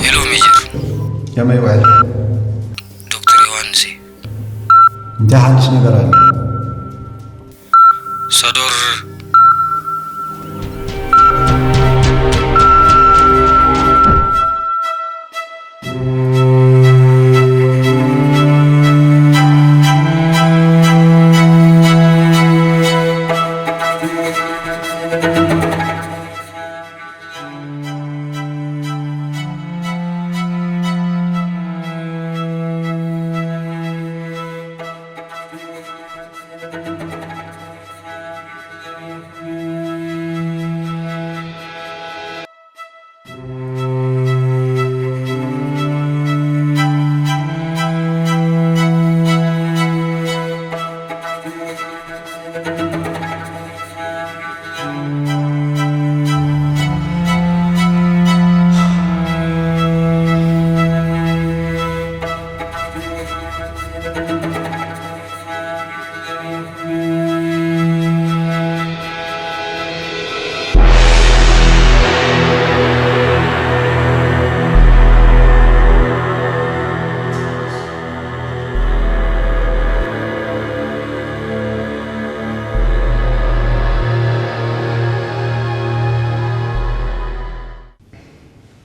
ሄሎ ሜጀር። ከመይ ውዒልካ? ዶክተር ዮሃንስ እየ። እንታይ ሓድሽ ነገር ኣሎ? ሰዶር።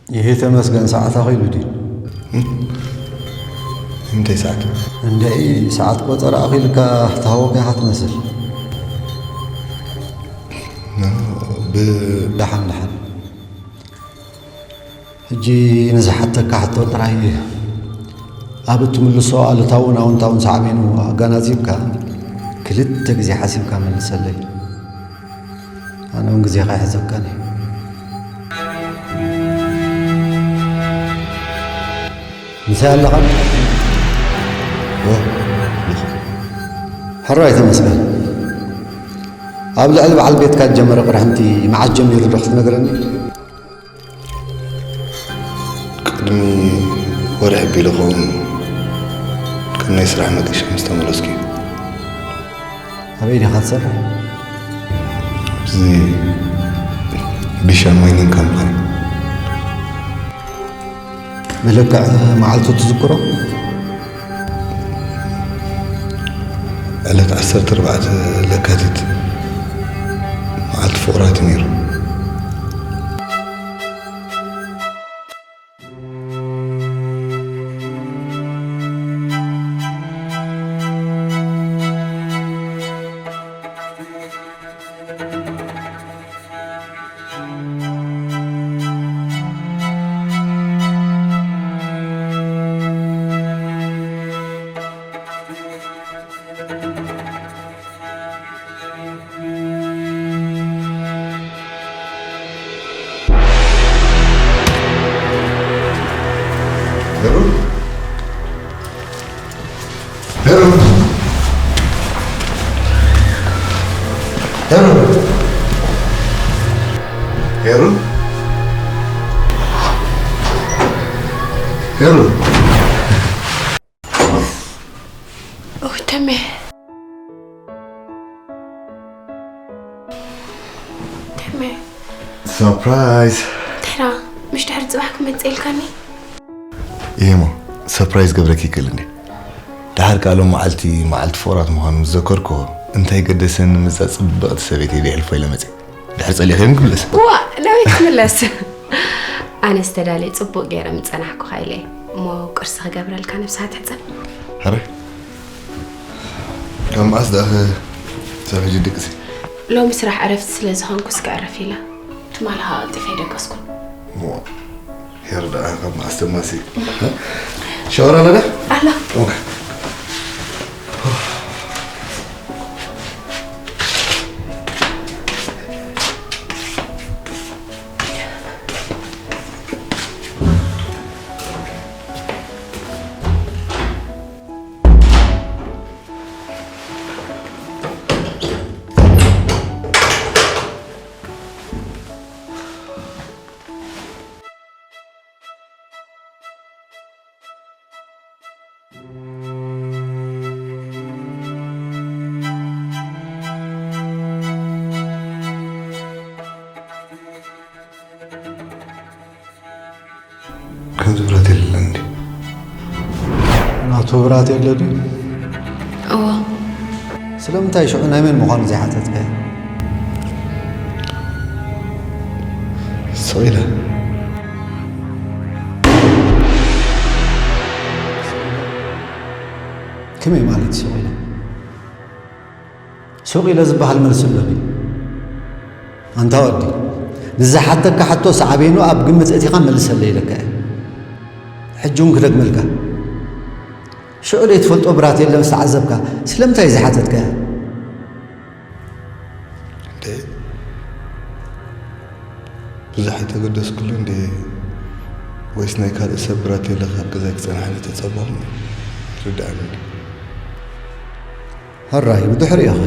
ይሄ ተመስገን ሰዓት ኣኺሉ ድዩ? እንታይ ሰዓት? እንድዒ ሰዓት ቆጸራ ኣኺልካ ተሃወኽ ኢኻ ትመስል። ብ- ደሓን፣ ደሓን። ሕጂ ንዝሓተካ ሕቶ ጥራይ ኣብ እትምልሶ ኣሉታውን ኣወንታውን ሳዕቤኑ ኣገናዚብካ ክልተ ግዜ ሓሲብካ መልሰለይ። ኣነ እውን ግዜኻ ኣይሕዘካን እየ። ምሳይ ኣለኻ? ኦ፣ ሕራይ ተመስገን። ኣብ ልዕሊ በዓል ቤትካ ዝጀመረ ቅርሕንቲ መዓስ ጀሚሩ ዶ ክትነግረኒ? ቅድሚ ወርሒ ኣቢሉ ኸውን ካብ ናይ ስራሕ መገሻ ምስ ተመለስኩ እዩ። ኣበይ ዲኻ ትሰርሕ? ኣብዚ ቢሻን ማይኒንግ ካምፓኒ። ብልክዕ መዓልቱ ትዝክሮ? ዕለት ዓሰርተ ኣርባዕተ ለካቲት መዓልቲ ፍቑራት እዩ ነይሩ። ሄሩ? ሄሩ? ሄሩ? ሄሩ? ሄሩ? ኦይ፣ ተሜ። ተሜ። ሰርፕራይዝ። ተራ፣ ምሽ ድሕሪ ጽባሕ ክመጽእ ኢልካኒ? እየሞ፣ ሰርፕራይዝ ገብረኪ ይክእል እንዴ? ድሓር ከኣ ሎም መዓልቲ፣ መዓልቲ ፍቑራት ምዃኑ ምስ ዘከርክዎ፣ እንታይ ገደሰኒ ምስዛ ጽብቕቲ ሰበይተይ ደየሕልፎ ኢለ መጽየ። ድሕር ጸሊእኽዮም ክምለስ። ዋ፣ ናበይ ክትምለስ? ኣነስ ተዳልየ ጽቡቕ ገይረ ምጸናሕኩኻ ኢለ እየ። እሞ ቁርሲ ክገብረልካ ነብስኻ ትሕጸብ። ሕራይ። ካብ መዓስ ደኣ ክሳብ ሕጂ ድቅሲ? ሎሚ ስራሕ ዕረፍቲ ስለ ዝኾንኩስ ክዕረፍ ኢለ። ትማሊ ኸኣ ቀልጢፈ ኣይደቀስኩን። እሞ፣ ሄር ደኣ ካብ መዓስ ተማሲ? ሻወር ኣለ ዶ? ኣላ። ኦኬ። ከምዚ ብራት የለን እንዲ? ናቱ ብራት የለ ድዩ? እዎ። ስለምንታይ ሽዑ ናይ መን ምዃኑ ዘይሓተትካዮ? ስቕ ኢለ። ከመይ ማለት ስቕ ኢለ? ሱቕ ኢለ ዝበሃል መልሲ ኣሎ ድዩ? ኣንታ ወዲ፣ ንዝሓተካ ሕቶ ሳዕቤኑ ኣብ ግምት እቲኻ መልሰለይ ኢለካ እየ። ሕጂ እውን ክደግመልካ። ሽዑ ዘይትፈልጦ ብራት የለን ዝተዓዘብካ፣ ስለምንታይ ዝሓተትካያ? እንዴ፣ ብዙሕ ኣይተገደስኩሉ እንዴ? ወይስ ናይ ካልእ ሰብ ብራት የለ ካብ ገዛይ ክጸንሓኒ ተጸበኹም? ርድኣኒ እንዴ? ሕራይ፣ ብድሕሪኡ ኸ?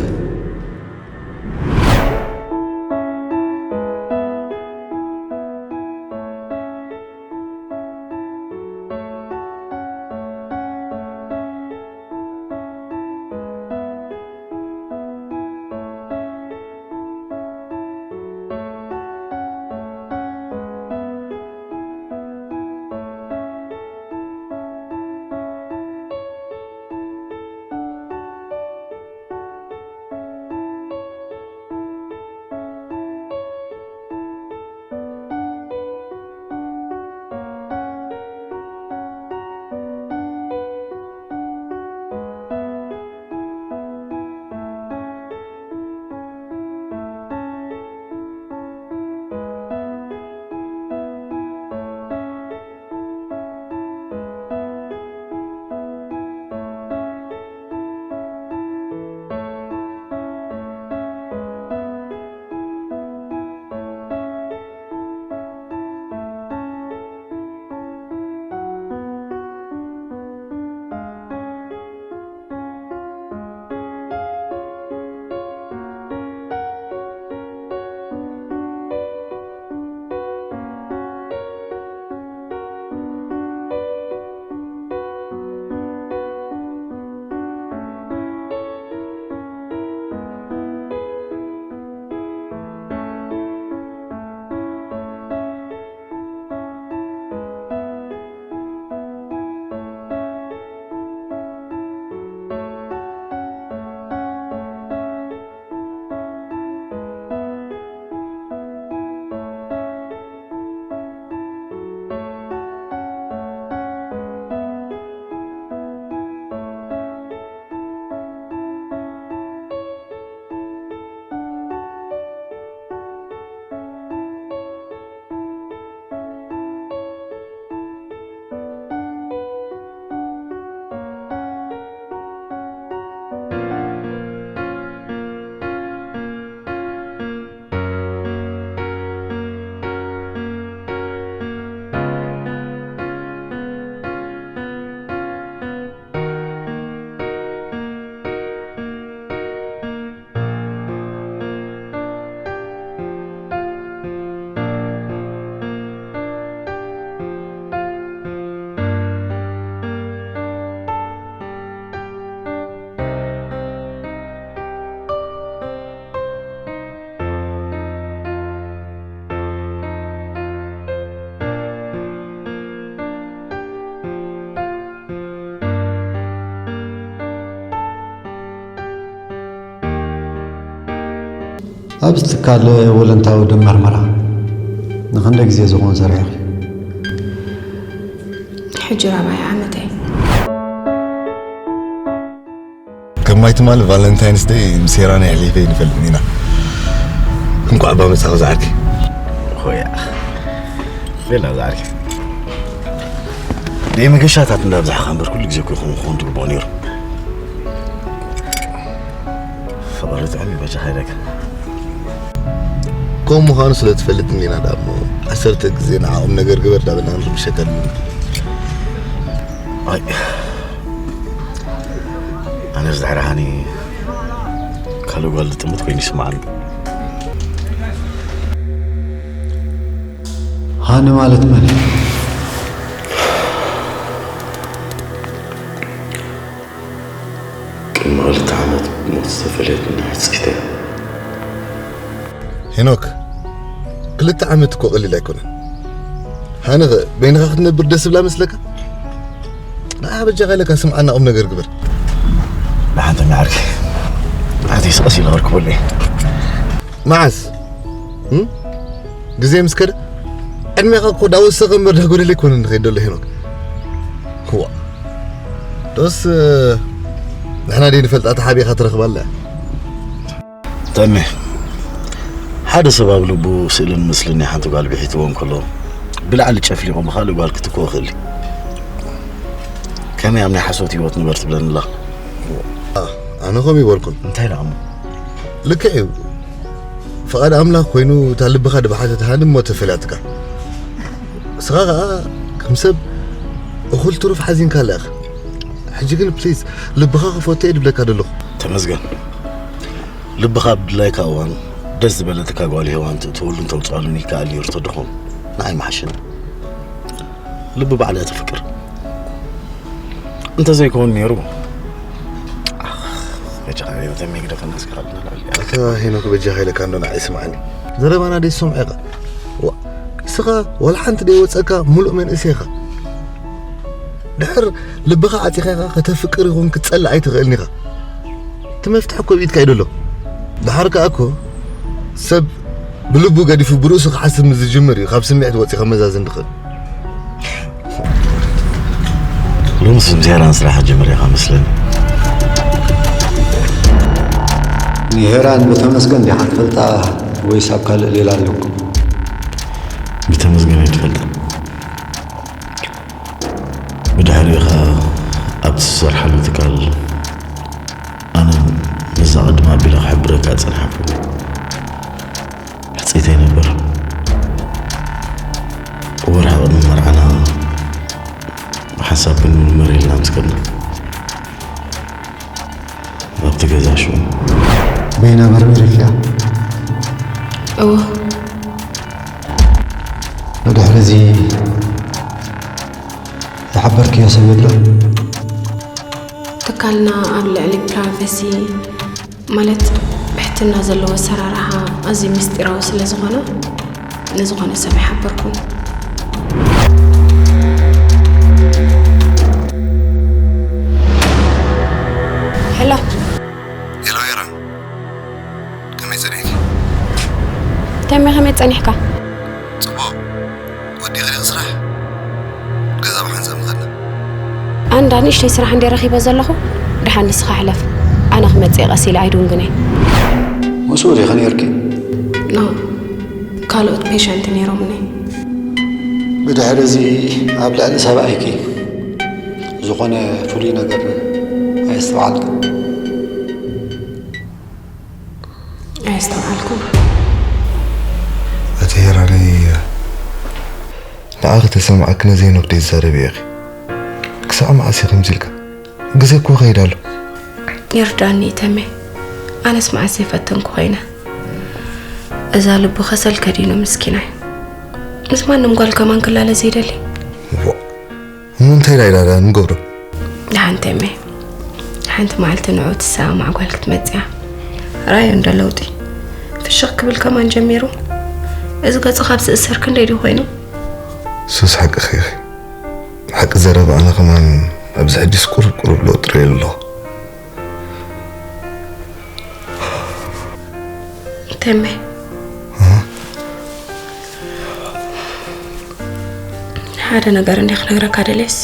ኣብዚ ትካል ወለንታዊ ደም መርመራ ንኽንደይ ግዜ ዝኾን ሰሪሕኺ? ሕጂ ራብዓይ ዓመተይ። ከም ማይ ትማሊ ቫለንታይንስ ደይ ምስ ሄራን ኣሕሊፈ ኣይንፈልጥን ኢና። ባዕባ መጻኻ ዝዓርኪ። ሆያ። ቤላ ዝዓርኪ። ደይ መገሻታት እንዳብዛሕካ እምበር ኩሉ ግዜ እኮ ይኹን ክኾን ትግብኦ ነይሩ። ፍቕሪ ጥዕም ይበጃ ሃይለካ። ከምኡ ምዃኑ ስለ ትፈልጥ እንዲና ደኣ እሞ ዓሰርተ ግዜ ንዓኦም ነገር ግበር እንዳበልና ክንርብሸካ ኣለና። ኣይ፣ ኣነስ ድሕሪ ሃኒ ካልእ ጓል ዝጥምት ኮይኑ ይስምዓኒ። ሃኒ ማለት መን እዩ? ቅድሚ ክልተ ዓመት ብሞት ዝተፈለየትና ሕጽይተ። ሄኖክ፣ ክልተ ዓመት እኮ ቀሊል ኣይኮነን። ሃኒ ኸ በይንኻ ክትነብር ደስ ዝብላ መስለካ? ንዓ በጃኻ ኢለካ ስምዓና ቁም ነገር ግበር። ንሓንቲ መዓርኪ። ንሓንቲ ስቐስ ኢለ ክርከበሉ እየ። መዓስ? እም? ግዜ ምስ ከደ? ዕድሜኻ እኮ ዳወሰኸ እምበር ዳጎደለ ኣይኮነን ንኸይድ ዘሎ ሄኖክ። ዋ። ዶስ፣ ንሕና ደይ ንፈልጣ ተሓቢኻ ትረኽባ ኣላ። ተሜ፣ ሓደ ሰብ ኣብ ልቡ ስእልን ምስልን ናይ ሓንቲ ጓል ብሒትዎ እንከሎ፣ ብላዕሊ ጨፍሊቑ ብኻልእ ጓል ክትክኦ ይኽእል እዩ። ከመይ ኣብ ናይ ሓሶት ህይወት ንበር ትብለኒ ኣለኻ? ኣ፣ ኣነ ከምኡ ይበልኩን። እንታይ ደኣ እሞ? ልክዕ እዩ። ፍቓድ ኣምላኽ ኮይኑ እታ ልብኻ ድበሓተት ሃኒ እሞ ተፈልያትካ። ንስኻ ኸኣ ከም ሰብ እኹል ትሩፍ ሓዚንካ ኣላ ኢኻ። ሕጂ ግን ፕሊዝ ልብኻ ክፈቶ እየ ድብለካ ዘለኹ። ተመስገን። ልብኻ ኣብ ድላይካ እዋን ደስ ዝበለትካ ጓል ሄዋን ትእትወሉን ተውፅኣሉን ይከኣል እዩ፣ ርቶ ድኾን ንዓይ መሓሸኒ። ልቢ ባዕላ ተፍቅር። እንተዘይከውን ነይሩ፣ ኣኽ፣ በጃኻ ዮተም ይግደፈና እስኪ ካልእ ንላዕሊ። ኣታ ሄኖክ በጃኻ ኢለካ እንዶ ንዓይ ስምዓኒ። ዘረባና ደይ ዝሰምዖ ኢኻ። ዋ፣ እስኻ ዋላ ሓንቲ ደይ ወጸካ ሙሉእ መንእሰይ ኢኻ። ድሕር ልብኻ ዓጺኻ ኢኻ ከተፍቅር ይኹን ክትጸልእ ኣይትኽእልን ኢኻ። እቲ መፍትሒ እኮ ኣብ ኢድካ እዩ ዘሎ። ደሓር ከኣ እኮ ሰብ ብልቡ ገዲፉ ብርእሱ ክሓስብ ምስ ዝጅምር እዩ ካብ ስምዒት ወጺኡ ከመዛዝን ዝኽእል። ሎምስ ምስ ሄራን ስራሕ ጀምር ኢኻ መስለኒ። ንሄራን ብተመስገን ዲኻ ትፈልጣ ወይስ ኣብ ካልእ ሌላ ኣለኩም? ብተመስገን እየ ትፈልጣ። ብድሕሪኡ ኸኣ ኣብቲ ዝሰርሓሉ ትካል ኣነ ምስዛ ቅድም ኣቢለ ክሕብረካ ዝጸናሕኩ ሕጽይተይ ነበር። ወርሒ ቅድሚ መርዓና ብሓንሳብ ክንምርመር ኢልና ምስ ከድና፣ ኣብቲ ገዛ ሽሙ በይና መርሚርክያ? እወ። ብድሕሪ እዚ ዝሓበርክዮ ሰብ የሎ? ትካልና ኣብ ልዕሊ ፕራይቨሲ፣ ማለት ብሕትና ዘለዎ ኣሰራርሓ ኣዝዩ ምስጢራዊ ስለ ዝኾነ፣ ንዝኾነ ሰብ ኣይሓበርኩን። ሄሎ። ሄሎ ሄራን፣ ከመይ ጸኒሕኪ? ተሜ፣ ከመይ ጸኒሕካ? ጽቡቕ። ወዲኺ ዲኺ ስራሕ? ገዛ ብሓንሳብ ምኸድና። ኣንዳ ንእሽተይ ስራሕ እንደ ረኺበ ዘለኹ፣ ደሓን ንስኻ ሕለፍ። ኣነ ክመጽእ ቀስ ኢለ ኣይድንጉን እየ። ምስኡ ዲኺ ነይርኪ? ኖ፣ ካልኦት ፔሸንት ነይሮምኒ። ብድሕሪ እዚ ኣብ ልዕሊ ሰብኣይኪ ዝኾነ ፍሉይ ነገር ኣየስተውዓልክን? ኣየስተውዓልኩን። እቲ ሄራነይ ንዓኺ ተሰምዓኪ ነዘይ ኖክ ደይ ዝዛረብ ኢኺ። ክሳዕ መዓስ ኢኺ ከምዚ ኢልካ? ግዜ እኮ ይኸይድ ኣሎ። ይርዳኒ እዩ ተሜ። ኣነስ መዓስ ዘይፈተንኩ ኮይነ። እዛ ልቡ ከሰል ከዲኑ ምስኪናይ። ምስ ማንም ጓል ከማን ክላለ ዘይደሊ። ዋ፣ እሞ እንታይ ኢላ ኢላ ንገብሮ? ደሓን ተሜ። ሓንቲ መዓልቲ ንዑ ትሰማማዕ ጓል ክትመጽእ እያ። ራእዮ እንዶ ለውጢ። ፍሽኽ ክብል ከማን ጀሚሩ። እዚ ገጹ ካብ ዝእሰር ክንደይ ድዩ ኮይኑ? ሱስ ሓቅኺ ኢኺ። ሓቂ ዘረባ ኣነ ከማን ኣብዚ ሕጂስ ቁሩብ ቁሩብ ለውጢ ርእየ ኣለኹ። ተሜ። እ? ሓደ ነገር እንደ ክነግረካ ደልየስ፣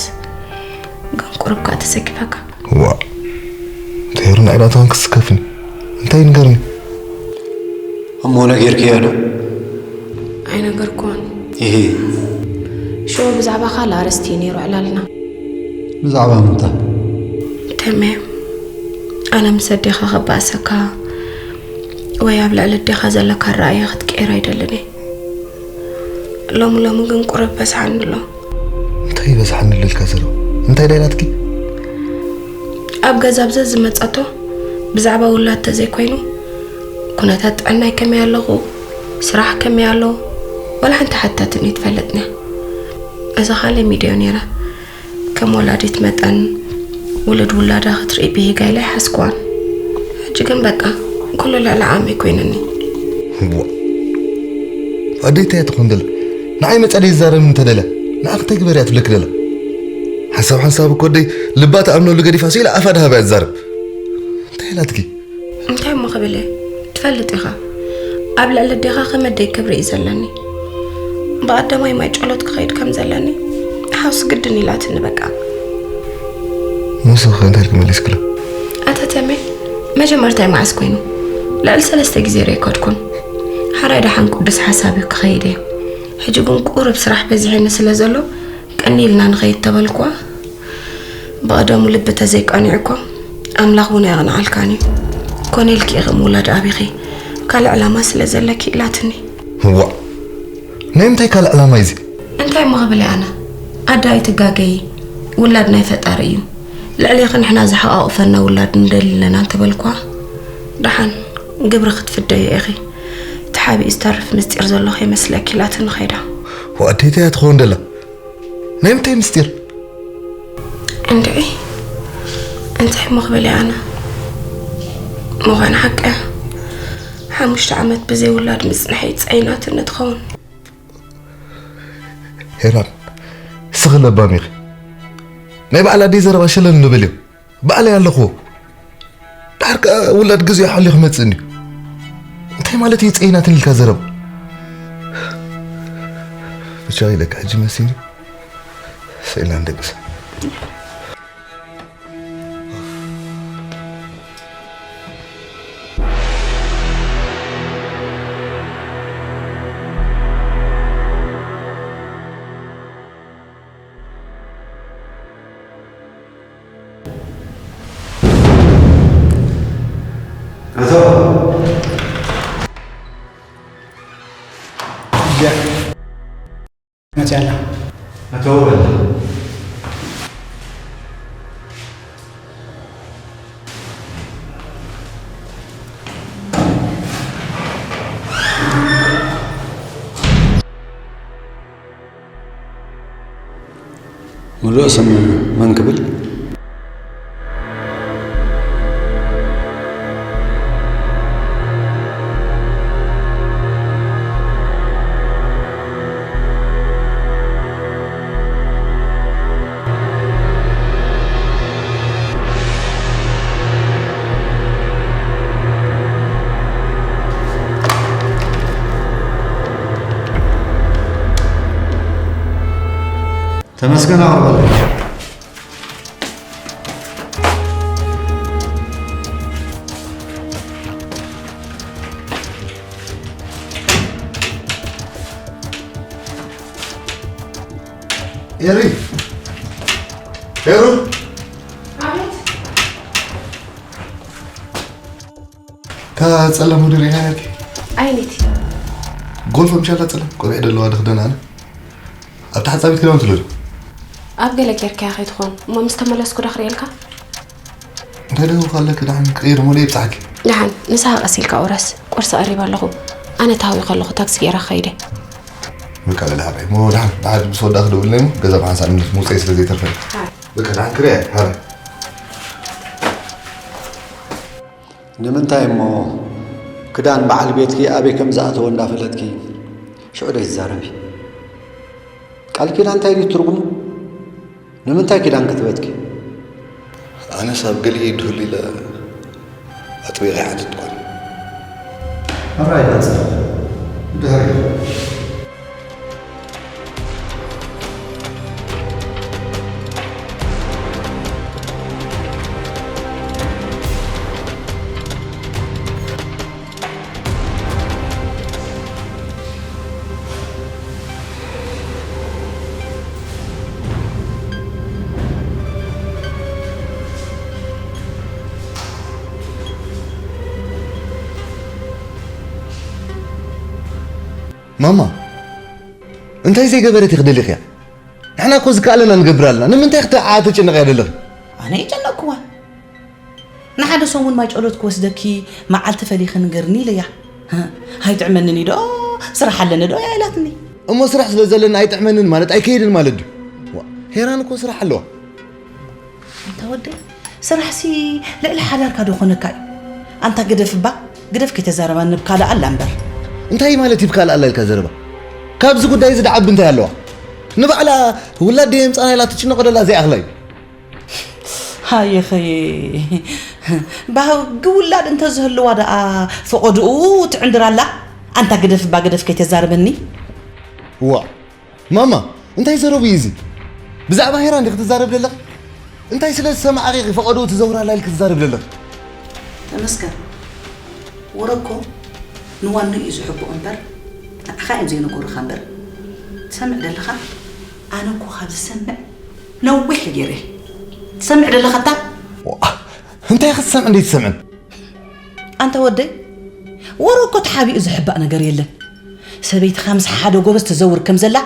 ግን ቁሩብ ከኣ ተሰኪፈካ። ዋ፣ ተይሩ ንዕላታውን ክስከፍኒ። እንታይ ንገርኒ? እሞ ነጊርክያ ዶ? ኣይነገርኩዎን። ኢሂ። ሽዑ ብዛዕባ ካልእ ኣርእስቲ እዩ ነይሩ ዕላልና። ብዛዕባ ምንታይ? ተሜ፣ ኣነ ምስ ኣዴኻ ከባእሰካ ወይ ኣብ ልዕሊ ኣዴኻ ዘለካ ኣረኣእያ ክትቀይር ኣይደልን እየ። ሎሚ ሎሚ ግን ቁሩብ በዝሓኒ ኣሎ። እንታይ ይበዝሓኒ ኣሎ ኢልካ ዘረባ? እንታይ ድያ ኢላትኪ? ኣብ ገዛ ኣብ ዘዝመጸቶ ብዛዕባ ውላድ ተዘይኮይኑ፣ ኩነታት ጥዕናይ ከመይ ኣለኹ፣ ስራሕ ከመይ ኣሎ፣ ዋላ ሓንቲ ሓታትኒ ኣይትፈልጥን'ያ። እዛ ኻልእ ሚድዮ ነይራ። ከም ወላዲት መጠን ውሉድ ውላዳ ክትርኢ ብሂጋ ኢለ ኣይሓዝኩዋን። ሕጂ ግን በቃ ኩሉ ልዕሊ ዓቕመይ ኮይኑኒ። እዋ፣ ኣደይ እንታይ እያ ትኾን ደላ? ንዓይ መጻ ደይ ይዛረብ እንተደልያ፣ ንዓኺ እንታይ ግበሪ እያ ትብለኪ ደላ? ሓንሳብ ሓንሳብ እኮ ኣደይ ልባ ትኣምነሉ ገዲፋ ስኢላ ኣፋ ደሃባ እያ ትዛረብ። እንታይ ኢላትኪ? እንታይ እሞ ክብል እየ? ትፈልጥ ኢኻ። ኣብ ልዕሊ ኣዴኻ ከም ኣደይ ክብሪ እዩ ዘለኒ። ብቐዳማይ ማይ ጸሎት ክኸይድ ከም ዘለኒ ሓውሲ ግድን ኢላትኒ በቃ። ንስኺ ከ እንታይ ኢልኪ መሊስክላ? ኣታ ተሜ፣ መጀመርታይ መዓስ ኮይኑ? ልዕሊ ሰለስተ ግዜ ዶ ኣይከድኩን? ሓራይ ደሓን ቅዱስ ሓሳብ እዩ ክኸይድ እየ። ሕጂ ግን ቁሩብ ስራሕ በዚሑኒ ስለ ዘሎ ቅኒ ኢልና ንኸይድ ተበልኩዋ። ብቐደሙ ልቢ ተዘይቀኒዑ እኮ ኣምላኽ እውን ኣየቕንዓልካን እዩ። ኮነ ኢልኪ ኢኺ ምውላድ ኣቢኺ ካልእ ዕላማ ስለ ዘለኪ ኢላትኒ። እዋእ! ናይ ምንታይ ካልእ ዕላማ እዩ እዚ? እንታይ እሞ ክብል እየ ኣነ? ኣደ ኣይትጋገዪ፣ ውላድ ናይ ፈጣሪ እዩ። ልዕሌኺ ንሕና ዝሓቋቑፈና ውላድ ንደሊ ኣለና እንተበልኳ፣ ደሓን ግብሪ ክትፍደዮ ኢኺ። ተሓቢኡ ዝተርፍ ምስጢር ዘሎ ከይመስለኪ ኢላትኒ ከይዳ። ወኣደይ እንታይ እያ ትኸውን ደላ? ናይ ምንታይ ምስጢር? እንድዒ፣ እንታይ እሞ ክብል እየ ኣነ? ምዃን ሓቂ እያ። ሓሙሽተ ዓመት ብዘይ ውላድ ምጽንሐይ ጸይናትኒ ትኸውን። ሄራን፣ ስኺ ለባም ኢኺ። ናይ በዓል ኣደይ ዘረባ ሸለል ንብል እዩ። ባዕለይ ኣለኹ። ድሓር ከኣ ውላድ ግዜኡ ሓልዩ ክመጽእ እንድዩ። እንታይ ማለት እዩ ጸይናትን ኢልካ ዘረባ? ብቻ ኢለካ ሕጂ መሲኒ። ስኢልና ንደቅስ። ኣቶ እያ መፅያ ኣላ። ኣቶ በል። ምሉእ ስም መን ክብል? ተመስገን ኣቕርበለይ። ኤሪ፣ ኤሩ። ኣቤት። እታ ጸላም ውድድር እያ ነቲ። ኣይነቲ። ጎልፎ ምሻላ ጸላም ቆቢዕ ደለዋ ድኽደን ኣነ። ኣብታ ሓጻቢት ክዳውንቲ ኣሎ ዶ? ኣብ ገለ ጌርካያ ከይትኾን፣ እሞ ምስ ተመለስኩ ዶ ክርእየልካ? እንታይ ደው ካለክ ደሓን ክቕይር እሞ ይብጻሕኪ። ደሓን፣ ንስኻ ቀስ ኢልካ ቁረስ። ቁርሲ ቀሪበ ኣለኹ። ኣነ ተሃዊኸ ኣለኹ፣ ታክሲ ገይረ ክኸይደ። በቃ በል ሓራይ። እሞ ደሓን፣ ደሓን ምስ ወዳእኺ ደውልለይ እሞ ገዛ ብሓንሳእ ንምለስ፣ ምውፀይ ስለ ዘይተርፈኒ። በቃ ደሓን ክሪኣ እየ፣ ሓራይ። ንምንታይ እሞ ክዳን በዓል ቤትኪ ኣበይ ከም ዝኣተወ እንዳፈለጥኪ ሽዑ ዶ ትዛረቢ? ቃል ኪዳን እንታይ ድዩ ትርጉሙ? ንምንታይ ኪዳን ክትበትኪ? ኣነስ ኣብ ገሊኡ ይድህሉ ኢለ ኣጥቢቐ ኣይሓተትኩን። ሕራይ ቀጽል። ድሕሪ ማማ፣ እንታይ ዘይገበረት ኢኺ ደሊኽያ? ንሕና እኮ ዝከኣለና ንገብር ኣለና። ንምንታይ ክትዓ ትጭነቕ እያ ደለኺ? ኣነ ይጨነቅኩዋ። ንሓደ ሰሙን ማይ ጨሎት ክወስደኪ መዓልቲ ፈሊኺ ንገርኒ ኢለያ። ሃ፣ ኣይጥዕመንን እዩ ዶ፣ ስራሕ ኣለኒ ዶ እያ ኢላትኒ። እሞ ስራሕ ስለ ዘለና ኣይጥዕመንን ማለት ኣይከይድን ማለት ድዩ? ዋ፣ ሄራን እኮ ስራሕ ኣለዋ። ኣንታ ወደይ፣ ስራሕሲ ልዕሊ ሓዳርካ ዶ ኾነካ እዩ? ኣንታ ግደፍ እባ፣ ግደፍ ከይተዛረባኒ ብካልእ ኣላ እምበር። እንታይ ማለት እዩ ብካልእ ኣላ ኢልካ ዘረባ? ካብዚ ጉዳይ እዚ ደዓቢ እንታይ ኣለዋ? ንባዕላ ውላድ ደየምጻና ኢላ ትጭነቆ ደላ ዘይኣኽላ እዩ። ሃየ ኸየ፣ ባህጊ ውላድ እንተዝህልዋ ደኣ ፈቐድኡ ትዕንድር ኣላ። ኣንታ ግደፍ እባ፣ ግደፍ ከይተዛረበኒ። ዋ፣ ማማ፣ እንታይ ዘረቡ እዩ እዚ? ብዛዕባ ሄራን ዲኺ ትዛረብ ዘለኺ? እንታይ ስለ ዝሰማዕኺ ኢኺ ፈቐድኡ ትዘውራ ኣላ ኢልኪ ትዛረብ ዘለኺ? ተመስገን። ወረ እኮ ንዋኑ እዩ ዝሕብኦ እምበር፣ ንዓኻ እዮም ዘይነገሩኻ እምበር። ትሰምዕ ደለኻ? ኣነ እኮ ካብ ዝሰምዕ ነዊሕ እዩ ገይረ። ትሰምዕ ደለኻ እታ? ዋ፣ እንታይ ኢኺ ትሰምዕን ዘይትሰምዕን? ኣንታ ወደይ፣ ወረ እኮ ተሓቢኡ ዝሕባእ ነገር የለን። ሰበይትኻ ምስ ሓደ ጎበዝ ትዘውር ከም ዘላ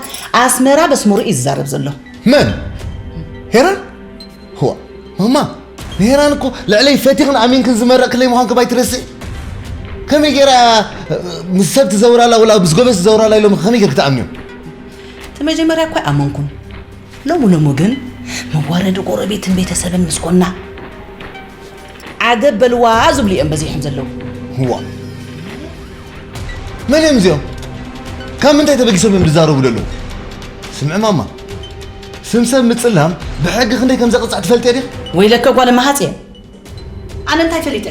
ኣስመራ በስመሩ እዩ ዝዛረብ ዘሎ። መን? ሄራን? ዋ፣ ማማ፣ ንሄራን እኮ ልዕለይ ፈቲኽን ኣሚንክን ዝመረቕክለይ ምዃንኪ ባይትረስዒ። ከመይ ገይራ ምስ ሰብ ትዘውር ኣላ ወላ ምስ ጎበዝ ትዘውር ኣላ ኢሎም ከመይ ገይርኪ ትኣምንዮም? እቲ መጀመርያ እኮ ኣይኣመንኩን። ሎሚ ሎሚ ግን መዋረዲ ጎረቤትን ቤተሰብን ምስ ኮና ዓገብ በልዋ ዝብሉ እዮም በዚሖም ዘለዉ። ዋ፣ መን እዮም እዚኦም? ካብ ምንታይ ተበጊሶም እዮም ዝዛረቡ ዘለዉ? ስምዒ ማማ፣ ስም ሰብ ምጽላም ብሕጊ ክንደይ ከም ዘቕጻዕ ትፈልጢ ዲኺ? ወይለከ ጓል መሃጽ እየ። ኣነ እንታይ ፈሊጠ?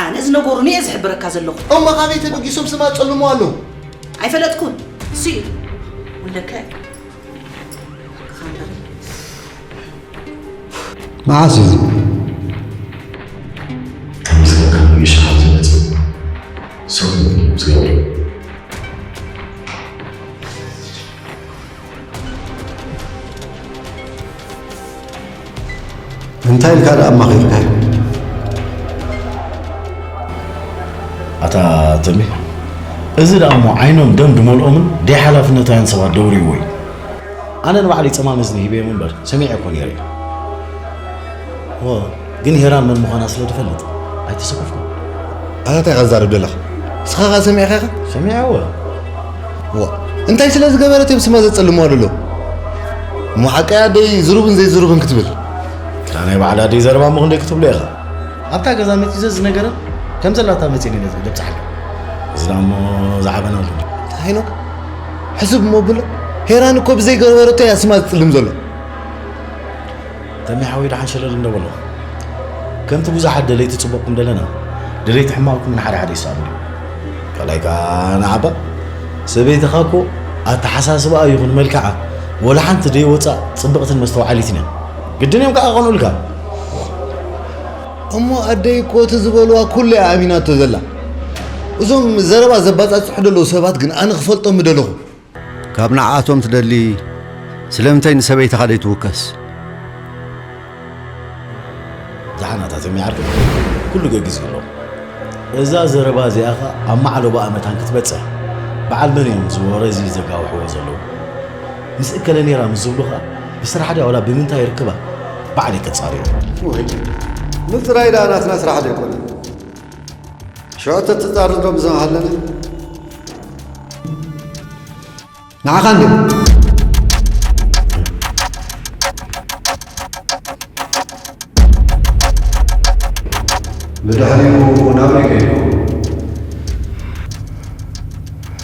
ኣነ ዝነገሩኒ እየ ዝሕብረካ ዘለኹ። እሞ ካበይ ተበጊሶም ስማ ጸልምዎ ኣለዉ? ኣይፈለጥኩን። እሱ እዩ። ወይለከ። መዓስ እዩ እዚ? ከምዚ ከም ይሽሓት ዝመጽእ ሰብ ዝገብር። እንታይ ኢልካ ደኣ ኣማኺርካዮ? ኣታ ተሜ፣ እዚ ደኣ እሞ ዓይኖም ደም ድመልኦምን ደይሓላፍነታውያን ሰባት ደውርይዎ እዩ። ኣነ ንባዕለይ ጸማም እዝኒ ሂበዮም እምበር ሰሚዐ እኮ ነይረ እየ። ዎ፣ ግን ሄራን መን ምዃና ስለ ድፈልጥ ኣይተሰከፍኩን። ኣታ እንታይ ኢኻ ትዛረብ ዘለኻ? ንስኻ ኸኣ ሰሚዕካ ኢኻ? ሰሚዐ እወ። ዋ፣ እንታይ ስለ ዝገበረት እዮም ስማ ዘጸልምዋ ዘለዉ? እሞ ሓቀይ ኣደይ ዝሩብን ዘይዝሩብን ክትብል? እታ ናይ ባዕላ ኣደይ ዘረባ እሞ ክንደይ ክትብሎ ኢኻ? ኣብታ ገዛ መጺዘ ዝነገረን ከም ዘላታ መጺኤ ነዚ ደብጽሓሉ። እዚ ደኣ እሞ ዝዓበና ኣሎ። እንታይ ሄኖክ? ሕስብ እሞ ብሎ። ሄራን እኮ ብዘይገበረቶ እያ ስማ ዝጽልም ዘሎ። ተሜ ሓወይ ደሓን ሸለል እንዶ በሎ። ከምቲ ብዙሓት ደለይቲ ጽቡቕ ከም ደለና፣ ደለይቲ ሕማቕ እውን ሓደ ሓደ ይሰኣኑ እዮም። ካልኣይ ከኣ ንዓባ ሰበይትኻ እኮ ኣተሓሳስባኣ ይኹን መልክዓ ወላ ሓንቲ ደይወጻእ ጽብቕትን መስተውዓሊትን እያ። ግድን እዮም ከኣ ክቐንኡልካ። እሞ ኣደይ እኮ እቲ ዝበልዋ ኩሉ እያ ኣሚናቶ ዘላ። እዞም ዘረባ ዘባጻጽሑ ዘለዉ ሰባት ግን ኣነ ክፈልጦም ምደለኹ። ካብ ንዓኣቶም ትደሊ ስለምንታይ ንሰበይትኻ ደይትውከስ? ደሓን ኣታ ተሜ ዓርከይ፣ ኩሉ ገጊሱ ኣሎ። እዛ ዘረባ እዚኣ ኸኣ ኣብ ማዕለቦኣ መታን ክትበጽሕ፣ በዓል መን እዮም እዚ ወረ እዚ ዘጋውሕዎ ዘለዉ? ምስ እከለ ነይራ ምስ ዝብሉ ኸኣ፣ ብስራሕ ድያ ዋላ ብምንታይ ይርክባ? ባዕለይ ከጻርዮ። ወይ፣ ምጽራይ ደኣ ናትና ስራሕ ዶ ኣይኮነን? ሽዑ ተተጻርዶ ብዘም ሃለና? ንዓኻ እንድዩ። ብድሕሪኡ ናበይ ከይዱ?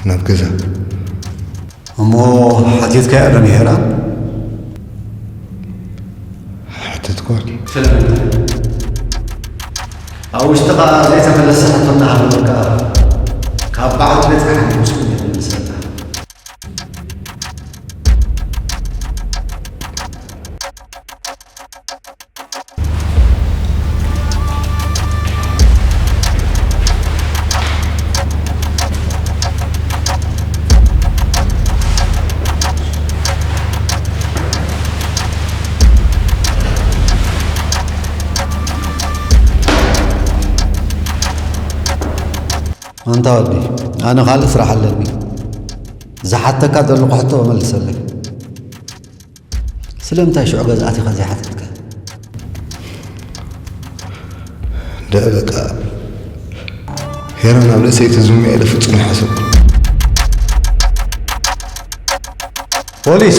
ናብ ገዛ። እሞ ሓቲትካያ ዶ ንሄራን? ሓተትኳ። ስለምንታይ? ኣብ ውሽጥኻ ዘይተመለሰ ሕቶ እናሃለወካ፣ ካብ በዓል ቤትካ ሓሊፉ ስም የመልሰልካ። ኣንታ ወዲ፣ ኣነ ካልእ ስራሕ ኣለኒ። ዝሓተካ ዘለኹ ሕቶ መልሰለይ። ስለምንታይ ሽዑ ገዛ ኣቲኻ ዘይሓተትካ? ደኣ በቃ፣ ሄራን ኣብ ርእሰይ ትዝሙ ኢለ ፍጹም ኣይሓሰብኩን። ፖሊስ!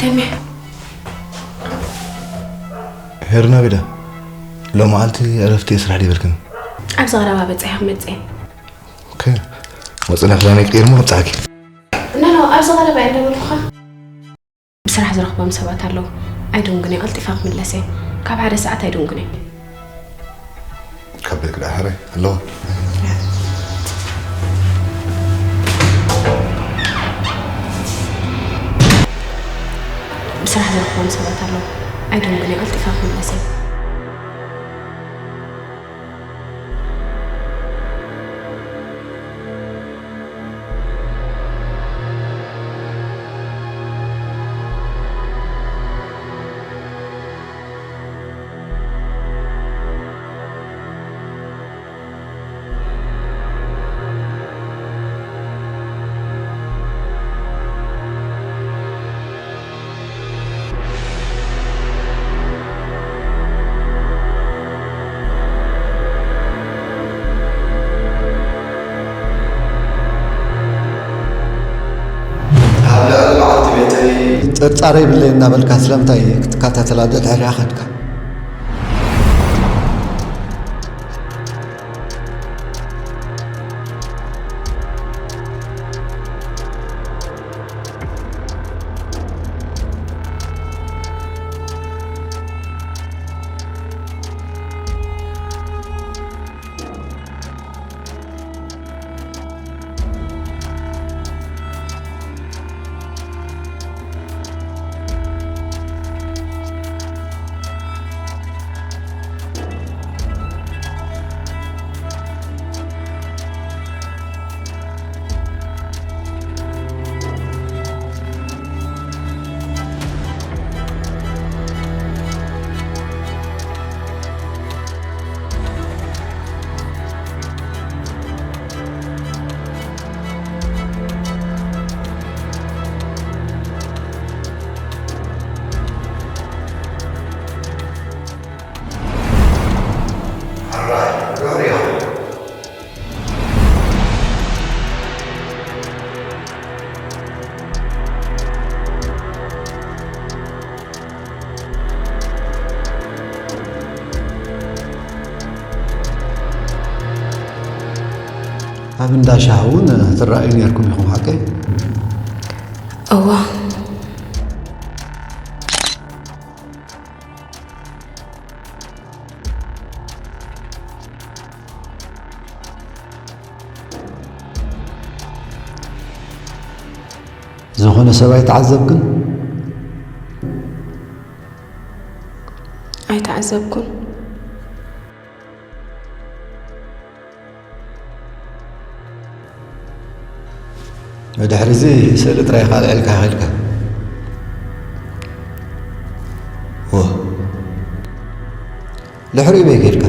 ተሜ። ሄርና ቤዳ፣ ሎማዓልቲ ዕረፍቲ እየ፣ ስራሕ ዲበልክን? ኣብዚ ቀረባ በፂሐ ክመፅእ እየ። ኦኬ። ወፅና ክዳነይ ቀይርሞ ከምፃእኪ። ኖ፣ ኖ፣ ኣብዚ ቀረባ እየ እንዳበልኩኻ። ብስራሕ ዝረኽቦም ሰባት ኣለዉ። ኣይድንጉን እየ፣ ቀልጢፈ ክምለስ እየ። ካብ ሓደ ሰዓት ኣይድንጉን እየ። ካብ ቤት ክልኣ ሕራይ ኣለዋ። ብስራሕ ዝረኽቦም ሰባት ኣለዉ። ኣይድንጉን እየ፣ ቀልጢፈ ክምለስ እየ። ኣብ ልዕሊ በዓልቲ ቤተይ ጥርጣረ የብለይ እናበልካ ስለምንታይ ክትከታተላ ድሕሪኣ ኸድካ? ኣብ እንዳ ሻሂ እውን ትረኣዩ ነይርኩም ኢኹም፣ ሓቀይ? እዋ። ዝኾነ ሰብ ኣይተዓዘብክን? ኣይተዓዘብኩን። ብድሕሪ እዚ ስእሊ ጥራይ ኢኻ ኣልዒልካ ኸይድካ። ወ-፣ ድሕሪኡ በይ ከይድካ?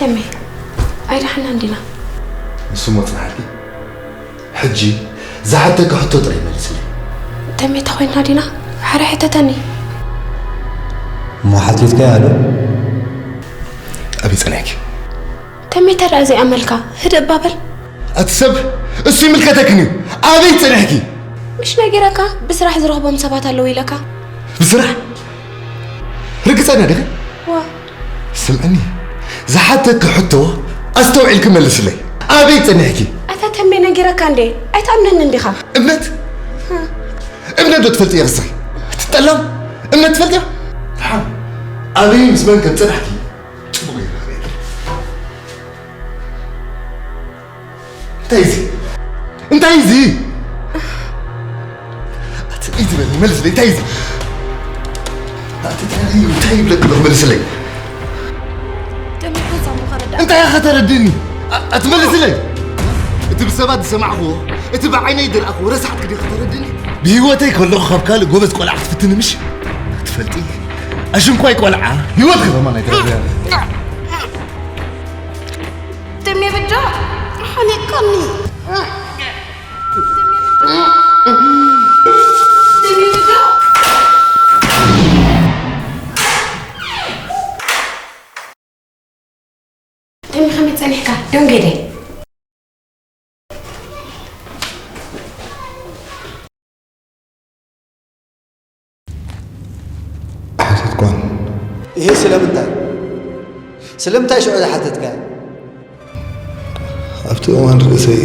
ተሜ፣ ኣይደሓናን ዲና? ንሱ እሞ ጽናሕልኪ። ሕጂ ዝሓተኪ ሕቶ ጥራይ መልስለይ። ተሜ፣ ተኾይንና ዲና? ሓረ ሕተተኒ። እሞ ሓቲትካያ ዶ? ኣበይ ጸኒሕኪ? ተሜ፣ ተረኣ ዘይኣመልካ፣ ህድእ እባ በል። ኣቲ ሰብ፣ እሱ ይምልከተክን እዩ። ኣበይ ጸኒሕኪ? ምሽ ነጊረካ፣ ብስራሕ ዝረኽቦም ሰባት ኣለዉ ኢለካ። ብስራሕ? ርግጸኛ ዲኺ? ዋ። ስምዕኒ፣ ዝሓተኪ ሕቶ ኣስተውዒልኪ መልስለይ። ኣበይ ጸኒሕኪ? ኣታ ተሜ፣ ነጊረካ እንዴ? ኣይትኣምነንን ዲኻ? እምነት? እምነት ዶ ትፈልጢ ኢኺ እስኺ? እቲ ጠላም እምነት ትፈልጥዮ? ደሓን ኣበይ ምስ መን ከም ጸናሕኪ ጽቡቕ ገይረ ክርእየኪ። እንታይ እዚ? እንታይ እዚ? ኣቲ እዚ በሊ፣ መልስለይ፣ እንታይ እዚ? ኣቲ እንታይ እዩ? እንታይ ይብለኪ ኣለኹ? መልስለይ። ተሜ፣ ሓንሳብ እሞ ከረዳእ። እንታይ ኢኻ ከተረድእኒ? ኣ-፣ ኣቲ መልስለይ። እቲ ብሰባት ዝሰማዕክዎ፣ እቲ ብዓይነይ ዝረኣኽዎ ረሳሕ ክትዲ ከተረድእኒ? ብህይወተይ ከለኹ ካብ ካልእ ጎበዝ ቆልዓ ክትፍትኒ ምሽ? ክትፈልጢ፣ ኣሽንኳይ ቆልዓ ህይወት ከተማ ናይ ተረድእያ። ተሜ፣ በጃ ሓኒቀኒ። ተሜ፣ ከመይ ጸኒሕካ? ደንገደ። ሓተትኳን። ይሄ ስለምንታይ? ስለምንታይ ሽዑ ዝሓተትካ? ኣብቲ እዋን ርእሰይ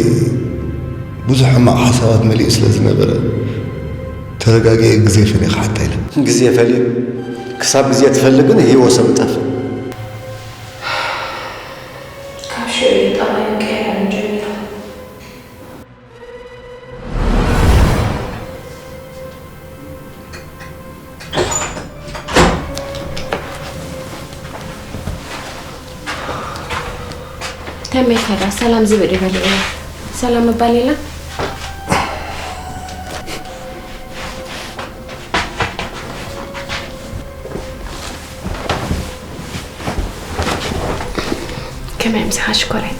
ብዙሕ ሕማቕ ሓሳባት መሊኡ ስለ ዝነበረ፣ ተረጋጊኤ ግዜ ፈሊየ ክሓታ ኢለ። ግዜ ፈሊዩ? ክሳብ ግዜ ትፈሊ ግን ህይወት ሰብ ይጠፍእ። ካብ ሽዑ እዩ ጠባዮም ቀያየሩ ጀሚሩ። ተሜ ከዳ ሰላም ዝብል ይበል እያ። ሰላም ምባል የለን። ከመይ ምሳኻ ሽኮረይ?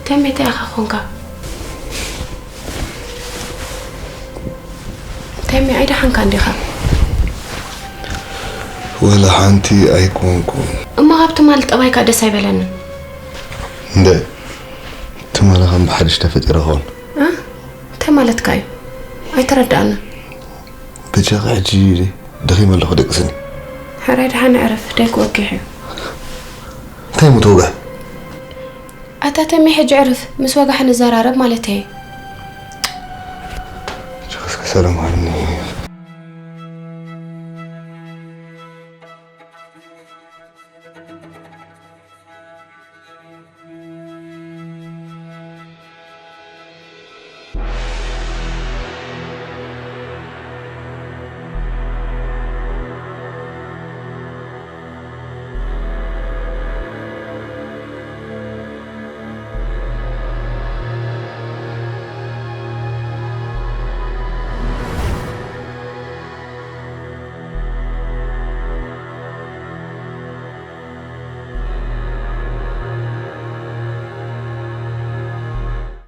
ተሜ፣ እንታይ ኢኻ ኾንካ? ተሜ፣ ኣይደሓንካን ዲኻ? ወላ ሓንቲ ኣይኮንኩን። እሞ ካብ ትማሊ ጠባይካ ደስ ኣይበለንን። እንደ ትማሊ ከም ብሓድሽ ተፈጢረ ኸውን። እ? እንታይ ማለትካ እዩ? ኣይተረዳእንን። በጃኺ ሕጂ ደኺመ ኣለኹ፣ ደቅስኒ። ሕራይ ደሓን ዕረፍ፣ ደይ ክወግሕ እዩ። እንታይ ምትውጋሕ? ኣታ ተሜ፣ ሕጂ ዕርፍ፣ ምስ ወጋሕ ንዘራረብ ማለተይ። ጀኸስከ ሰላም ሃብኒ።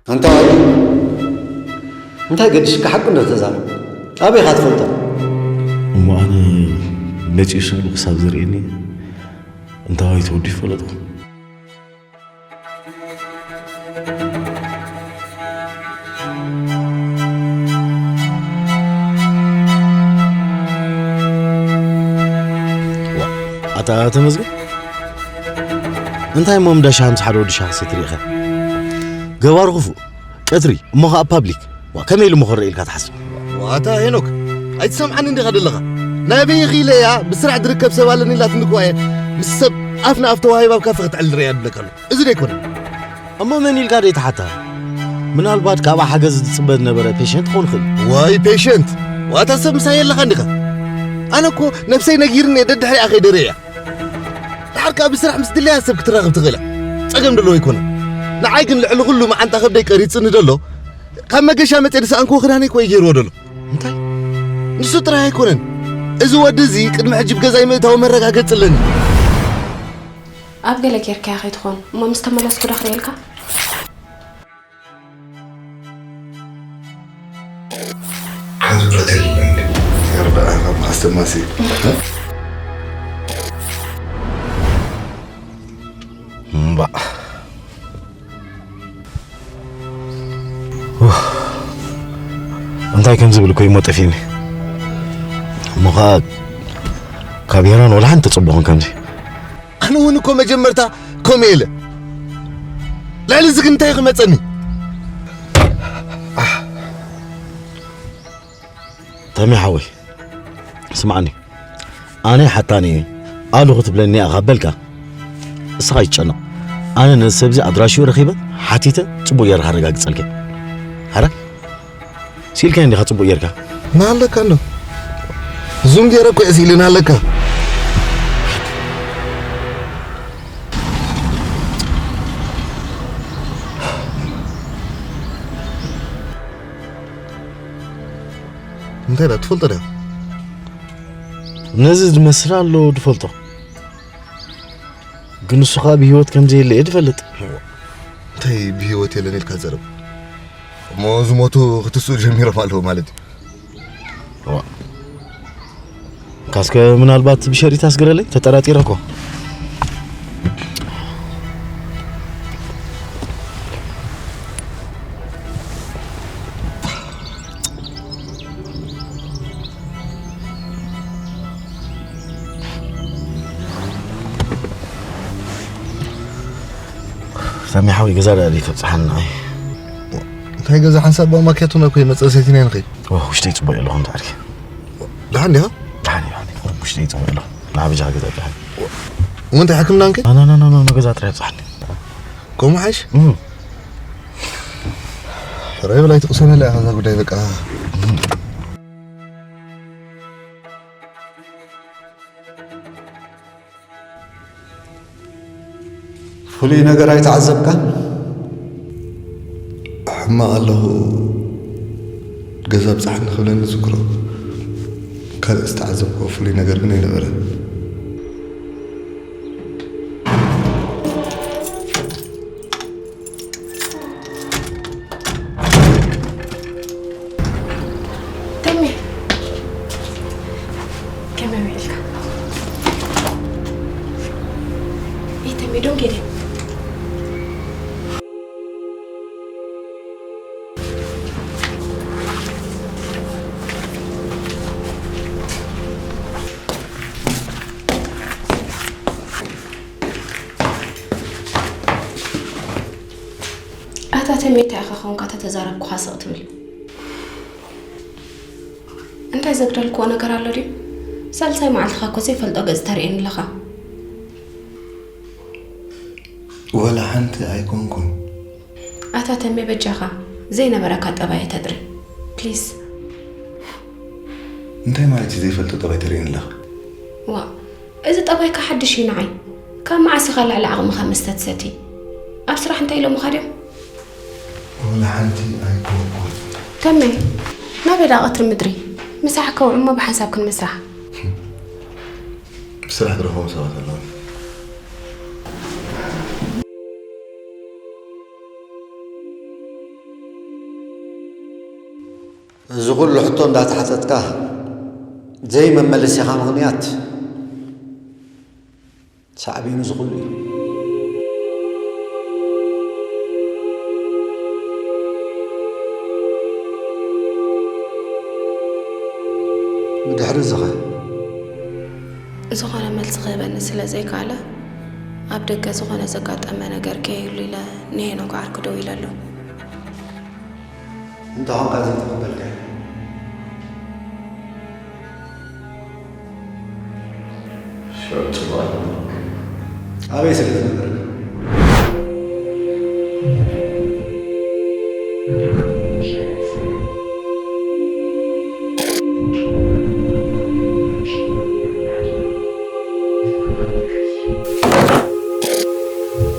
ኣንታ ዋዲ፣ እንታይ ገዲሽካ ሓቂ እንዶ ተዛረብ? ኣበይ ኢኻ ትፈልጦ? እሞ ኣነ መጺኡ ስእሉ ክሳብ ዝርእየኒ እንታዋይ ተወዲኡ ይፈለጥኩ። ዋ፣ ኣታ ተመስገን፣ እንታይ እሞ እንዳ ሻሂ ምስ ሓደ ወዲ ሻሂ ክትሰቲ ርኢኻ? ገባሩ ክፉእ፣ ቀትሪ እሞ ኸኣ ፓብሊክ። ዋ፣ ከመይ ኢሉ እሞ ክርኢ ኢልካ ትሓስብ? ዋታ ሄኖክ፣ ኣይትሰምዓኒ እንዲኻ ዘለኻ? ናበይ ኢኺ ኢለ እያ ብስራሕ ዝርከብ ሰብ ኣለኒ ኢላትኒ እኮ እየ ምስ ሰብ ኣፍ ንኣፍ ተዋሂባ ኣብ ካፈ ክትዕልል ርእያ ዝብለካ ኣለኹ። እዚ ዶ ኣይኮነን? እሞ መን ኢልካ ዶ ይትሓታ? ምናልባት ካብኣ ሓገዝ ዝጽበ ዝነበረ ፔሸንት ክኸውን ይኽእል እዩ። ዋይ ፔሸንት? ዋታ ሰብ ምሳይ የለኻን ዲኻ? ኣነ እኮ ነብሰይ ነጊርኒ እየ ደድሕሪኣ ከይደ ርእያ። ደሓር ከኣ ብስራሕ ምስ ድለያ ሰብ ክትራኸብ ትኽእል እያ። ጸገም ደለዎ ኣይኮነን። ንዓይ ግን ልዕሊ ኩሉ መዓንጣ ከብደይ ቀሪጽኒ ደሎ፣ ካብ መገሻ መጽየ ዝሰኣንክዎ ክዳነይ እኮ እዩ ገይርዎ ደሎ። እንታይ? ንሱ ጥራይ ኣይኮነን። እዚ ወዲ እዚ ቅድሚ ሕጂ ብገዛይ ምእታው መረጋገጽ ኣለኒ። ኣብ ገለ ጌርካያ ከይትኾን እሞ ምስ ተመለስኩ ዶ ክርእየልካ? ሓዙረተል ያርባ ካብ ማስተማሲ እምባ እንታይ ከም ዝብል እኮ ይሞ ጠፊኒ። እሞ ኸዓ ካብ ሄራን ወላ ሓንቲ ተጽብኹን ከምዚ። ኣነ እውን እኮ መጀመርታ ከምኡ ኢለ። ልዕሊ እዚ ግን እንታይ ክመጸኒ? ተሜ ሓወይ፣ ስምዓኒ። ኣነ ሓታኒ እየ። ኣሉ ክትብለኒ እያ ካብ በልካ፣ እስኻ ይጨነቕ። ኣነ ነዚ ሰብዚ ኣድራሽኡ ረኺበ፣ ሓቲተ፣ ጽቡቕ ጌረ ከረጋግጸልካ። ሓራ? ስኢልካዮ እንዲኻ ጽቡቕ ጌርካ። ናለካ ኣሎ። ዙም ጌረ እኮ እየ ስኢሉ ናለካ። እንታይ ደኣ ትፈልጦ ደኣ? ነዚ ዝመስል ኣሎ ድፈልጦ። ግን ንሱ ኸኣ ብህይወት ከም ዘየለ እየ ዝፈልጥ። እንታይ ብህይወት የለን ኢልካ ዘረብ? እሞ ዝሞቱ ክትስኡ ጀሚሮም ኣለዉ ማለት እዩ። እዋ። ካስከ ምናልባት ብሸሪት ኣስግረለይ ተጠራጢረ እኮ። ሳሚ ሓወይ፣ ገዛ ደኣ ደይ ተብጽሓና። እንታይ ገዛ ሓንሳብ ብማኪያቶ ነው እኮ ይመጽእ ሰይትንያ ንኸይ። ኦ፣ ውሽጠይ ጽቡቕ የለኹም ዳዕሪ። ደሓን ዲኻ? ደሓን እየ፣ ደሓን እየ። ውሽጠይ ጽቡቕ የለኹም። ንዓበጃ ገዛ ደሓን። እሞ እንታይ ሕክምና እንከ? ና፣ ና፣ ና፣ ና፣ ና፣ ገዛ ጥራይ ኣብጽሓኒ። ከምኡ ሓይሽ? እም። ሕራይ በላይ ትቕሰነላ ኢኻ እዛ ጉዳይ በቃ። ፍሉይ ነገር ኣይተዓዘብካን? ሕማቕ ኣለኹ፣ ገዛ ብጻሕኒ ክብለኒ ዝክሮ። ካልእ ዝተዓዘብክዎ ፍሉይ ነገር ግን ኣይነበረን። ተሜ፣ ከመይ ውዒልካ? ኤ ተሜ፣ don't get it. ኣታ ተሜ፣ እንታይ ኢኻ ኾንካ ተተዛረብኩኻ ስቕ ትብል? እንታይ ዘግደልክዎ ነገር ኣሎ ድዩ? ሳልሳይ መዓልትኻ እኮ ዘይፈልጦ ገጽ ተርእየኒ ኣለኻ። ወላ ሓንቲ ኣይኮንኩን። ኣታ ተሜ፣ በጃኻ ዘይነበረካ ጠባይ ተጥሪ ፕሊስ። እንታይ ማለት እዩ ዘይፈልጦ ጠባይ ተርእየኒ ኣለኻ? ዋ፣ እዚ ጠባይካ ሓድሽ እዩ ንዓይ። ካብ መዓስ ኢኻ ልዕሊ ዓቕምኻ መስተ ትሰቲ? ኣብ ስራሕ እንታይ ኢሎምኻ ድዮም? ወላ ሓንቲ ኣይኮንኩን። ተሜ፣ ናበይ ደኣ ቀትሪ ምድሪ? ምሳሕ ከውዒ እሞ ብሓንሳብ ክንምስራሕ። ብስራሕ ዝረኸቡ ሰባት ኣለዉ። እዚ ኩሉ ሕቶ እንዳተሓተትካ ዘይመመለሲኻ ምኽንያት ሳዕቤኑ እዚ ኩሉ እዩ። ብድሕሪ እዚ ኸ? ዝኾነ መልሲ ክህበኒ ስለ ዘይከኣለ፣ ኣብ ደገ ዝኾነ ዘጋጠመ ነገር ከይህሉ ኢለ ንሄኖክ ዓርኩ ደዊለ ኣለኹ። እንተ ኾንካ ዘይተቐበልካዮ? ሽዑ ጽቡቕ ኣይኮነን። ኣበይ ስለ ዝነበርካ?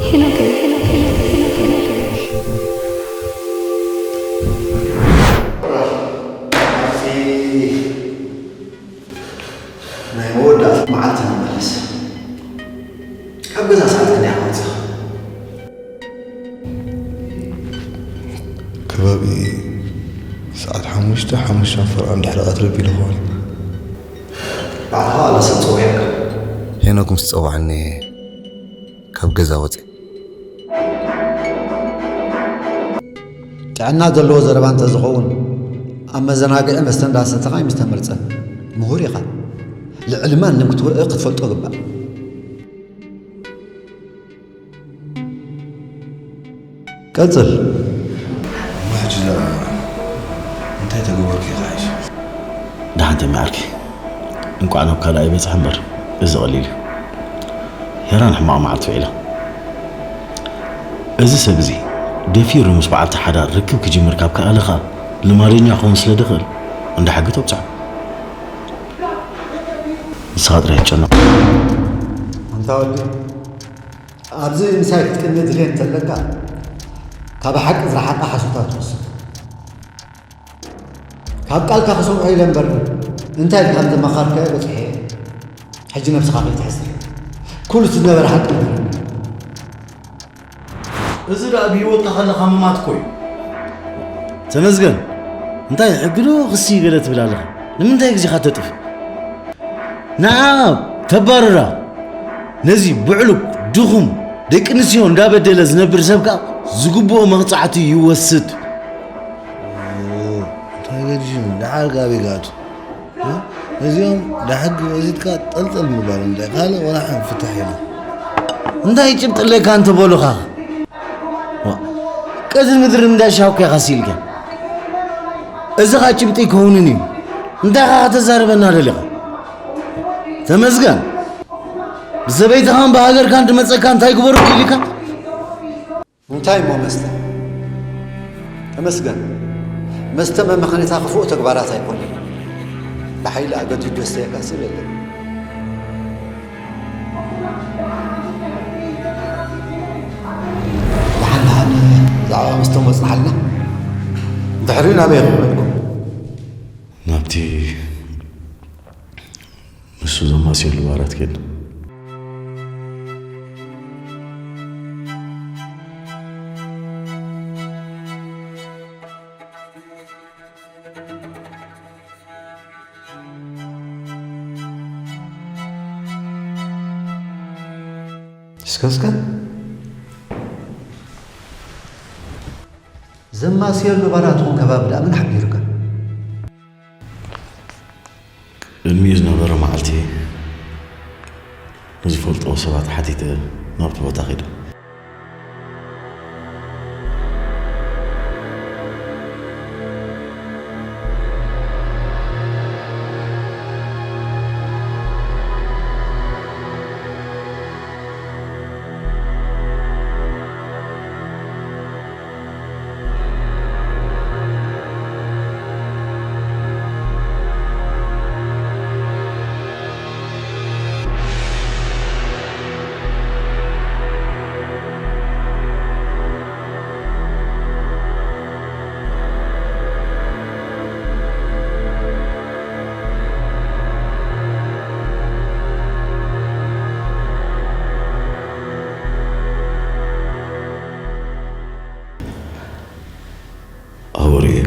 ሄኖክ፣ ሄኖክ፣ ሄኖክ፣ ሄኖክ፣ ሄኖክ። መዓልቲ ንመለስ። ካብ ገዛ ሰዓት ክንደይ ኢኻ ወጺኻ? ከባቢ ሰዓት ሓሙሽተ፣ ሓሙሽተ ፈረቓ እንድሕር ቀትሪ ቢሉ ይኸውን። ባዕልኻ ዋላ ሰብ ጸዊዕካ? ሄኖክ ምስ ጸውዓኒ ካብ ገዛ ወጺኤ። ጥዕና ዘለዎ ዘረባ እንተዝኸውን፣ ኣብ መዘናግዒ መስተ እንዳሰተኻ ኣይምስተመርጸን። ምሁር ኢኻ። ልዕሊ ማንም ክትወ-፣ ክትፈልጦ ግባእ። ቀጽል። እሞ ሕጂ እዛ እንታይ ተገበርኩ ኢኻ ሕጂ? ደሓን ተሚ ዓርኪ፣ እንቋዕ ናብ ካልእ ኣይበጽሐ እምበር፣ እዚ ቀሊል እዩ። ሄራን ሕማቕ መዓልቲ ውዒላ። እዚ ሰብ እዚ ደፊሩ ምስ በዓልቲ ሓዳር ርክብ ክጅምር ካብ ከኣለ ኸኣ፣ ልማደኛ ክኸውን ስለ ድኽእል፣ እንዳ ሕጊ ተብጽሖ። ንስኻ ጥራይ ኣይትጨነቕ። ኣንታ ወዲ፣ ኣብዚ ምሳይ ክትቅኒ ድልየት እንተለካ፣ ካብ ሓቂ ዝረሓቐ ሓሶታት ትወስድ። ካብ ቃልካ ክሰምዖ ኢለ እምበር፣ እንታይ ኢልካ ከም ዘማኻርካዮ በጺሐ እየ። ሕጂ ነብስኻ ከይትሕስር። ኩሉ እቲ ዝነበረ ሓቂ ንገረኒ። እዚ ደኣ ብህይወትካ ከለኻ ምማት እኮ እዩ። ተመስገን፣ እንታይ ሕጊ ዶ ክሲ ገለ ትብል ኣለኻ? ንምንታይ ግዜኻ ተጥፍእ? ንዓ ተባርራ። ነዚ ብዕሉግ፣ ድኹም፣ ደቂ ኣንስትዮ እንዳበደለ ዝነብር ሰብ ከኣ ዝግብኦ መቕጻዕቲ ይወስድ። እንታይ ገዲሹ? ደሓር ጋቤ ክኣቱ። እ? ነዚኦም ደሓር ወሲድካ ጠልጠል ምባል እንዳ ካልእ ወላ ሓንቲ ፍታሕ የለን። እንታይ ጭብጢ ኣለካ እንተ በሉኻ? ዋ፣ ቀዚ ምድሪ እንዳሻውካ ኢኻ ሲልካ። እዚ ኸኣ ጭብጢ ኣይከውንን እዩ። እንታይ ኢኻ ከተዛርበና ደሊኻ? ተመስገን፣ ብሰበይትኻን ብሃገርካን ድመጸካ እንታይ ግበሩ ኢልካ? እንታይ እሞ መስተ? ተመስገን፣ መስተ መመኽነይታ ክፉእ ተግባራት ኣይኮነን። ብሓይሊ ኣገዲዱ ዘስተየካ ሰብ የለን። ደሓን ደሓን ብዛዕባ መስተ ወጽናሓልና። ድሕሪኡ ናበይ ክኸድኩም? ናብቲ ንሱ ዘማስየሉ ባራት ኬድና። እስከ፣ እስከ። ዘማስየሉ ባራት ትኹን ከባቢ ደኣ መን ሓቢሩካ? ቅድሚኡ ዝነበረ መዓልቲ ንዝፈልጥዎ ሰባት ሓቲተ ናብቲ ቦታ ከይደ። ኣውርዮ።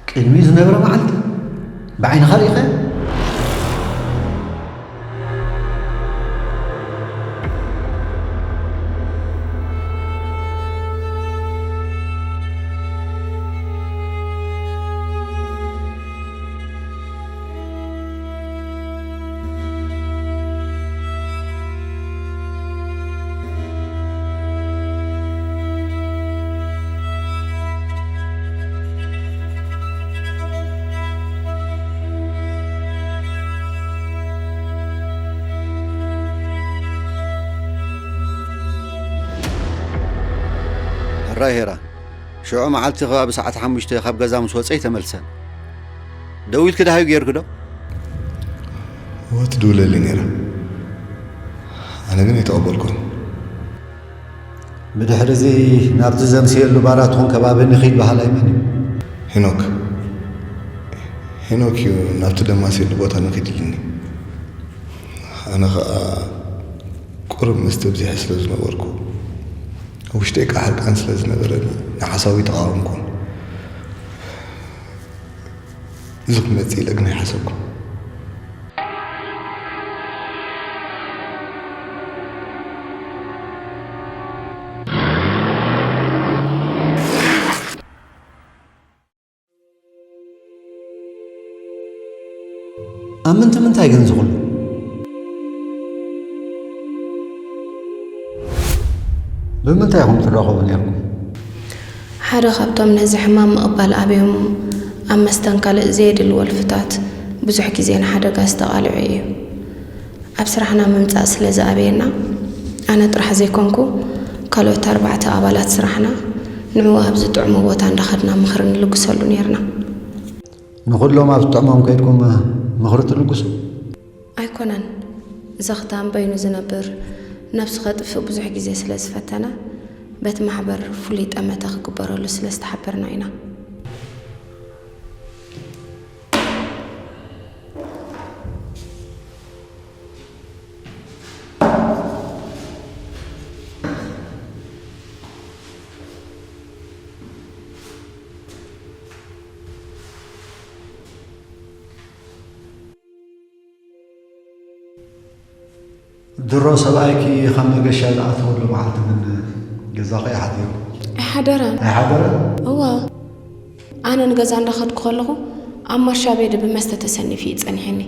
ቅድሚ ዝነበረ መዓልቲ ብዓይንኻ ርኢኻዮ? ሕራይ ሄራ፣ ሽዑ መዓልቲ ከባቢ ሰዓት ሓሙሽተ ካብ ገዛ ምስ ወጸ ኣይተመልሰን። ደዊልኪ ደሃዩ ጌርኪ ዶ? እወ ትድውለለይ ነይራ። ኣነ ግን ኣይተቐበልኩን። ብድሕሪ እዚ ናብቲ ዘምስየሉ ባራት ትኹን ከባቢ ንኺድ በሃላይ መን እዩ? ሄኖክ። ሄኖክ እዩ ናብቲ ደማስየሉ ቦታ ንኺድ ኢሉኒ። ኣነ ኸኣ ቁሩብ ምስቲ ብዚሐ ስለ ዝነበርኩ፣ ውሽጠይ ከኣ ሕርቃን ስለ ዝነበረኒ፣ ንሓሳቡ ኣይተቓወምኩን። እዚ ክመጽእ ኢለ ግን ኣይሓሰብኩን። ኣብ ምንታይ ምንታይ ግን ዝኹሉ? ብምንታይ ኢኹም ትራኸቡ ነይርኩም? ሓደ ካብቶም ነዚ ሕማም ምቕባል ኣብዮም ኣብ መስተን ካልእ ዘየድሊ ወልፍታት ብዙሕ ግዜ ንሓደጋ ዝተቓልዑ እዩ። ኣብ ስራሕና ምምጻእ ስለ ዝኣበየና፣ ኣነ ጥራሕ ዘይኮንኩ፣ ካልኦት ኣርባዕተ ኣባላት ስራሕና ንዕኡ ኣብ ዝጥዕሞ ቦታ እንዳኸድና ምኽሪ ንልግሰሉ ነይርና። ንኹሎም ኣብ ዝጥዕሞም ከይድኩም ምኽሪ ትልግሱ? ኣይኮነን። ዘኽታም በይኑ ዝነብር ነብሱ ከጥፍእ ብዙሕ ግዜ ስለ ዝፈተነ፣ በቲ ማሕበር ፍሉይ ጠመተ ክግበረሉ ስለ ዝተሓበርና ኢና። ድሮ ሰብኣይኪ ካብ መገሻ ዝኣተወሉ መዓልቲ ግን ገዛኺ እዩ ሓዲሩ? ኣይሓደረን። ኣይሓደረን? እወ። ኣነ ንገዛ እንዳኸድኩ ከለኹ ኣብ ማርሻ ቤድ ብመስተ ተሰኒፉ እዩ ጸኒሑኒ።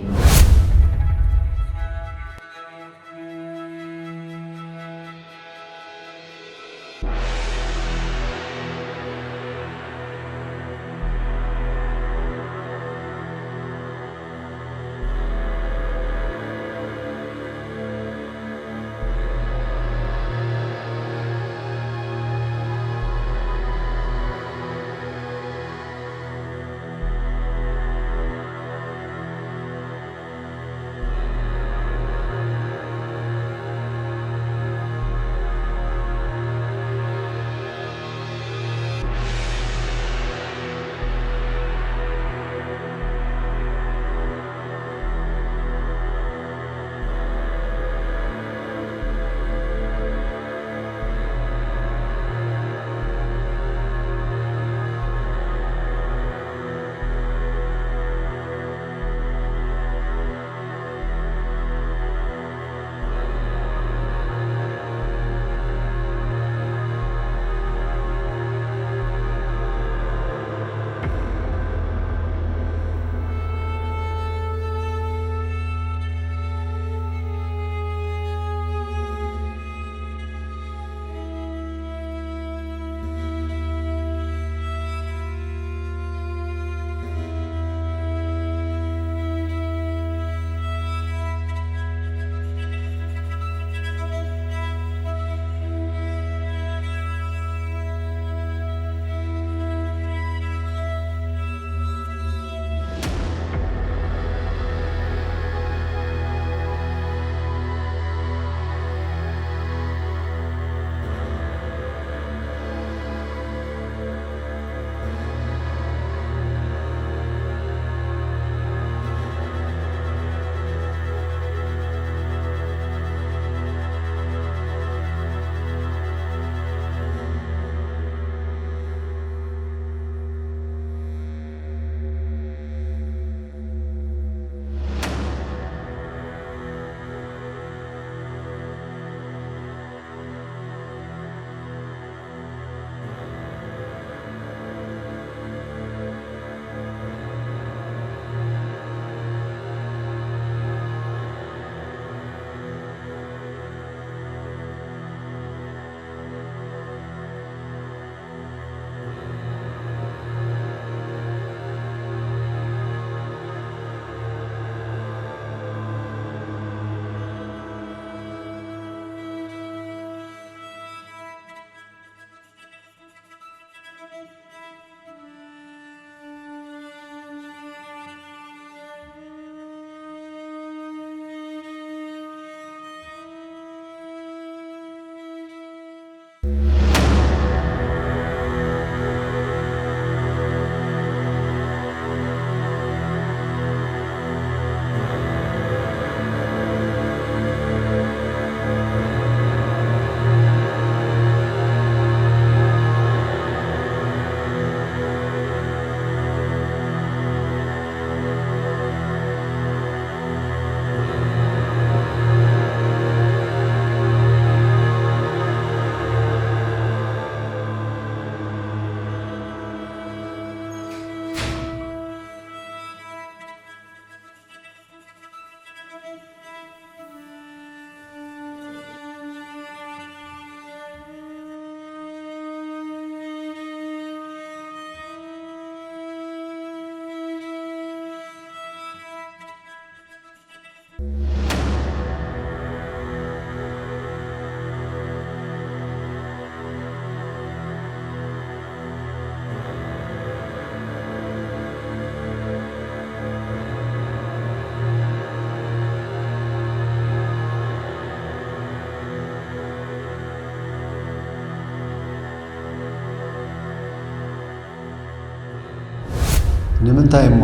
ንምንታይ እሞ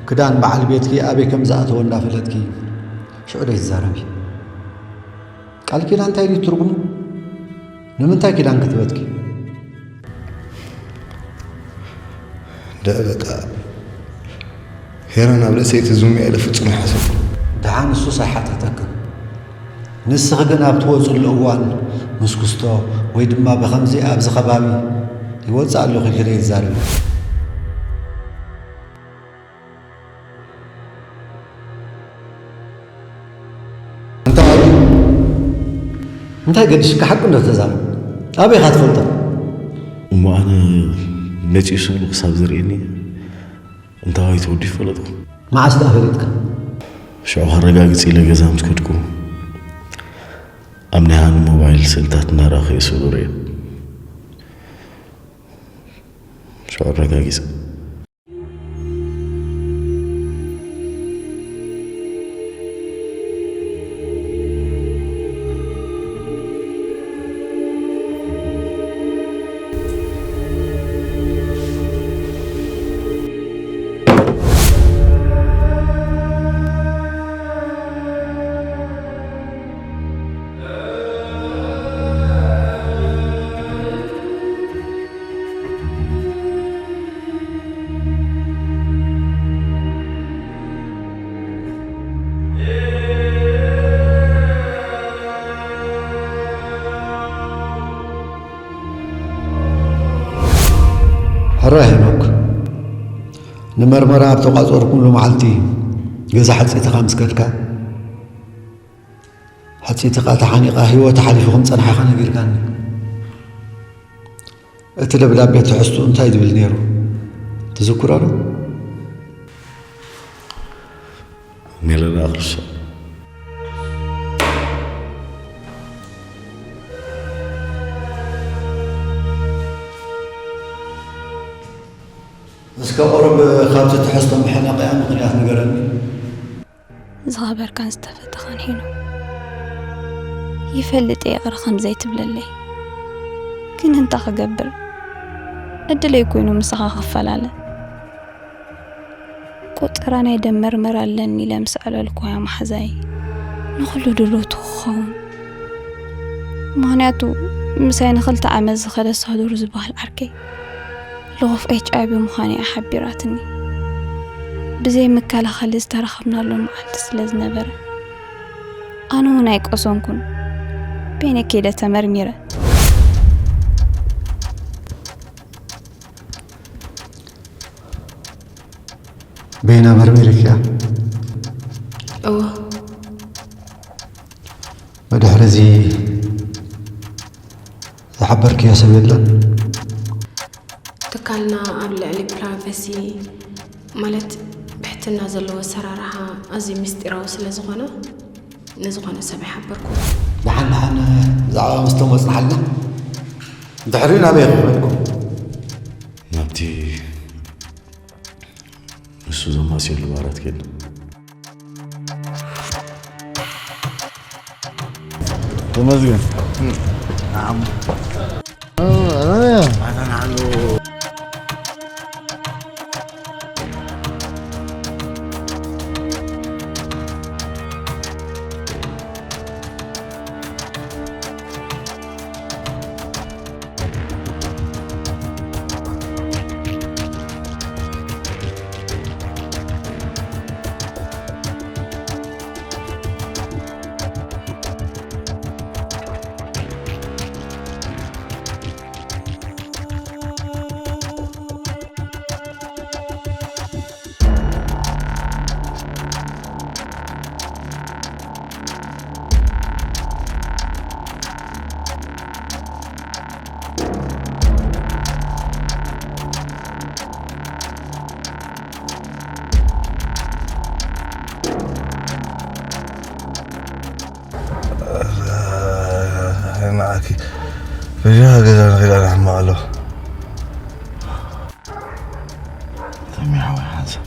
ክዳን በዓል ቤትኪ ኣበይ ከም ዝኣተወ እንዳፈለጥኪ ሽዑ ደይ ትዛረቢ? ቃል ኪዳን እንታይ ድዩ ትርጉሙ? ንምንታይ ኪዳን ክትበትኪ? ደኣ በቃ ሄራን ኣብ ርእሰይ ትዝሙ ኢለ ፍጹም ኣይሓሰብኩን። ደሓን እሱስ ኣይሓተተክን። ንስኺ ግን ኣብ ትወጽሉ እዋን ምስ ኩስቶ ወይ ድማ ብኸምዚ ኣብዚ ከባቢ ይወጽእ ኣለኹ ኢልኪ ደይ ትዛረቢ? እንታይ ኣሉ እንታይ ገድሽካ ሓቂ እንዶ ተዛረብ ኣበይ ኢኻ ትፈልጦ እሞ ኣነ መጺኡ ስእሉ ክሳብ ዝርእየኒ እንታዋይ ተወዲ ይፈለጥኩ መዓስ ደኣ ፈሊጥካ ሽዑ ከረጋግጽ ኢለ ገዛ ምስ ከድኩ ኣብ ናይ ሃኒ ሞባይል ስእልታት እናረኣኹ እየ ስእሉ ርእየ ሽዑ ኣረጋጊጸ ሕራይ ሄኖክ፣ ንመርመራ ኣብ ተቋጸርኩምሉ መዓልቲ ገዛ ሓጺትኻ ምስ ከድካ፣ ሓጺትኻ ተሓኒቓ ህይወታ ሓሊፉ ከም ጸንሓ ኢኻ ነጊርካኒ። እቲ ደብዳቤ ትሕዝትኡ እንታይ ዝብል ነይሩ ትዝክሮ ዶ? ሜለና ኣኽርሶ እስከ ቁሩብ ካብቲ ትሕዝቶ ምሕናቕያ ምኽንያት ንገረኒ። ዝኸበርካን ዝተፈተኻን ሄኖክ፣ ይፈልጥ እየ ይቕረ ከም ዘይትብለለይ። ግን እንታይ ክገብር? ዕድለይ ኮይኑ ምሳኻ ክፈላለ። ቆጸራ ናይ ደም መርመራ ኣለኒ ኢለ ምስ ኣዕለልኩያ መሓዛይ ንኹሉ ድልውቲ ክኸውን። ምኽንያቱ ምሳይ ንኽልተ ዓመት ዝኸደ ሳዶር ዝበሃል ዓርከይ ልኹፍ ኤች ኣይ ቪ ምዃኑ እያ ሓቢራትኒ። ብዘይ መከላኸሊ ዝተራኸብናሉ መዓልቲ ስለ ዝነበረ፣ ኣነ እውን ኣይቀሰንኩን። በይነ ከይደ ተመርሚረ። በይና መርሚርክያ? እወ። ብድሕሪ እዚ ዝሓበርክዮ ሰብ የለን? ትካልና ኣብ ልዕሊ ፕራይቨሲ ማለት ብሕትና ዘለዎ ኣሰራርሓ ኣዝዩ ምስጢራዊ ስለ ዝኾነ ንዝኾነ ሰብ ኣይሓበርኩን። ደሓን ደሓን ብዛዕባ ምስቶም ወፅናሓልና ድሕሪኡ ናበይ ክኸድኩም? ናብቲ ንሱ ዘማስየሉ ባራት ከይድና። ተመስገን። ንዓኪ በጃኻ ገዛ ንኺድ ኣነ ሕማቕ ኣሎ። ተሚ ሓወይ ሓንሳብ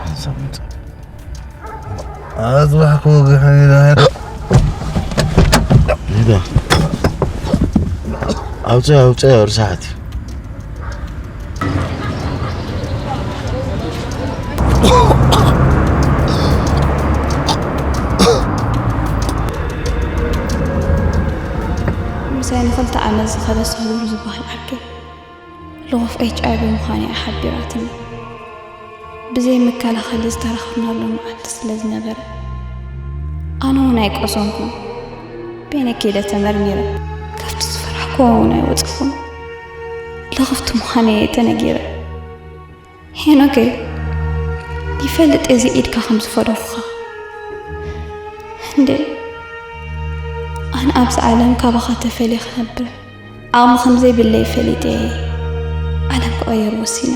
ሓንሳብ ምጻእ ኣጽባሕ ክወግሐኒ ኢለ ሂዳ ኣውፅእ ኣውፅእ ርሳሓት ሳደሳሉር ዝበሃል ዓርከይ ልኹፍ ኤች ኣይ ቪ ምዃኑ እያ ሓቢራትኒ። ብዘይ መከላኸሊ ዝተራኸብናሉ መዓልቲ ስለ ዝነበረ፣ ኣነ እውን ኣይቀሰንኩን። በይነ ከይደ ተመርሚረ። ካብቲ ዝፈራሕክዎ እውን ኣይወጻኹን። ልኽፍቲ ምዃነይ እየ ተነጊረ። ሄኖከይ፣ ይፈልጥ እዚ ኢድካ ከም ዝፈደኹኻ። እንዴ፣ ኣነ ኣብዚ ዓለም ካባኻ ተፈልየ ክነብር ዓቕሚ ከም ዘይብለይ ፈሊጠ እየ ዓለም ክቕይር ወሲነ።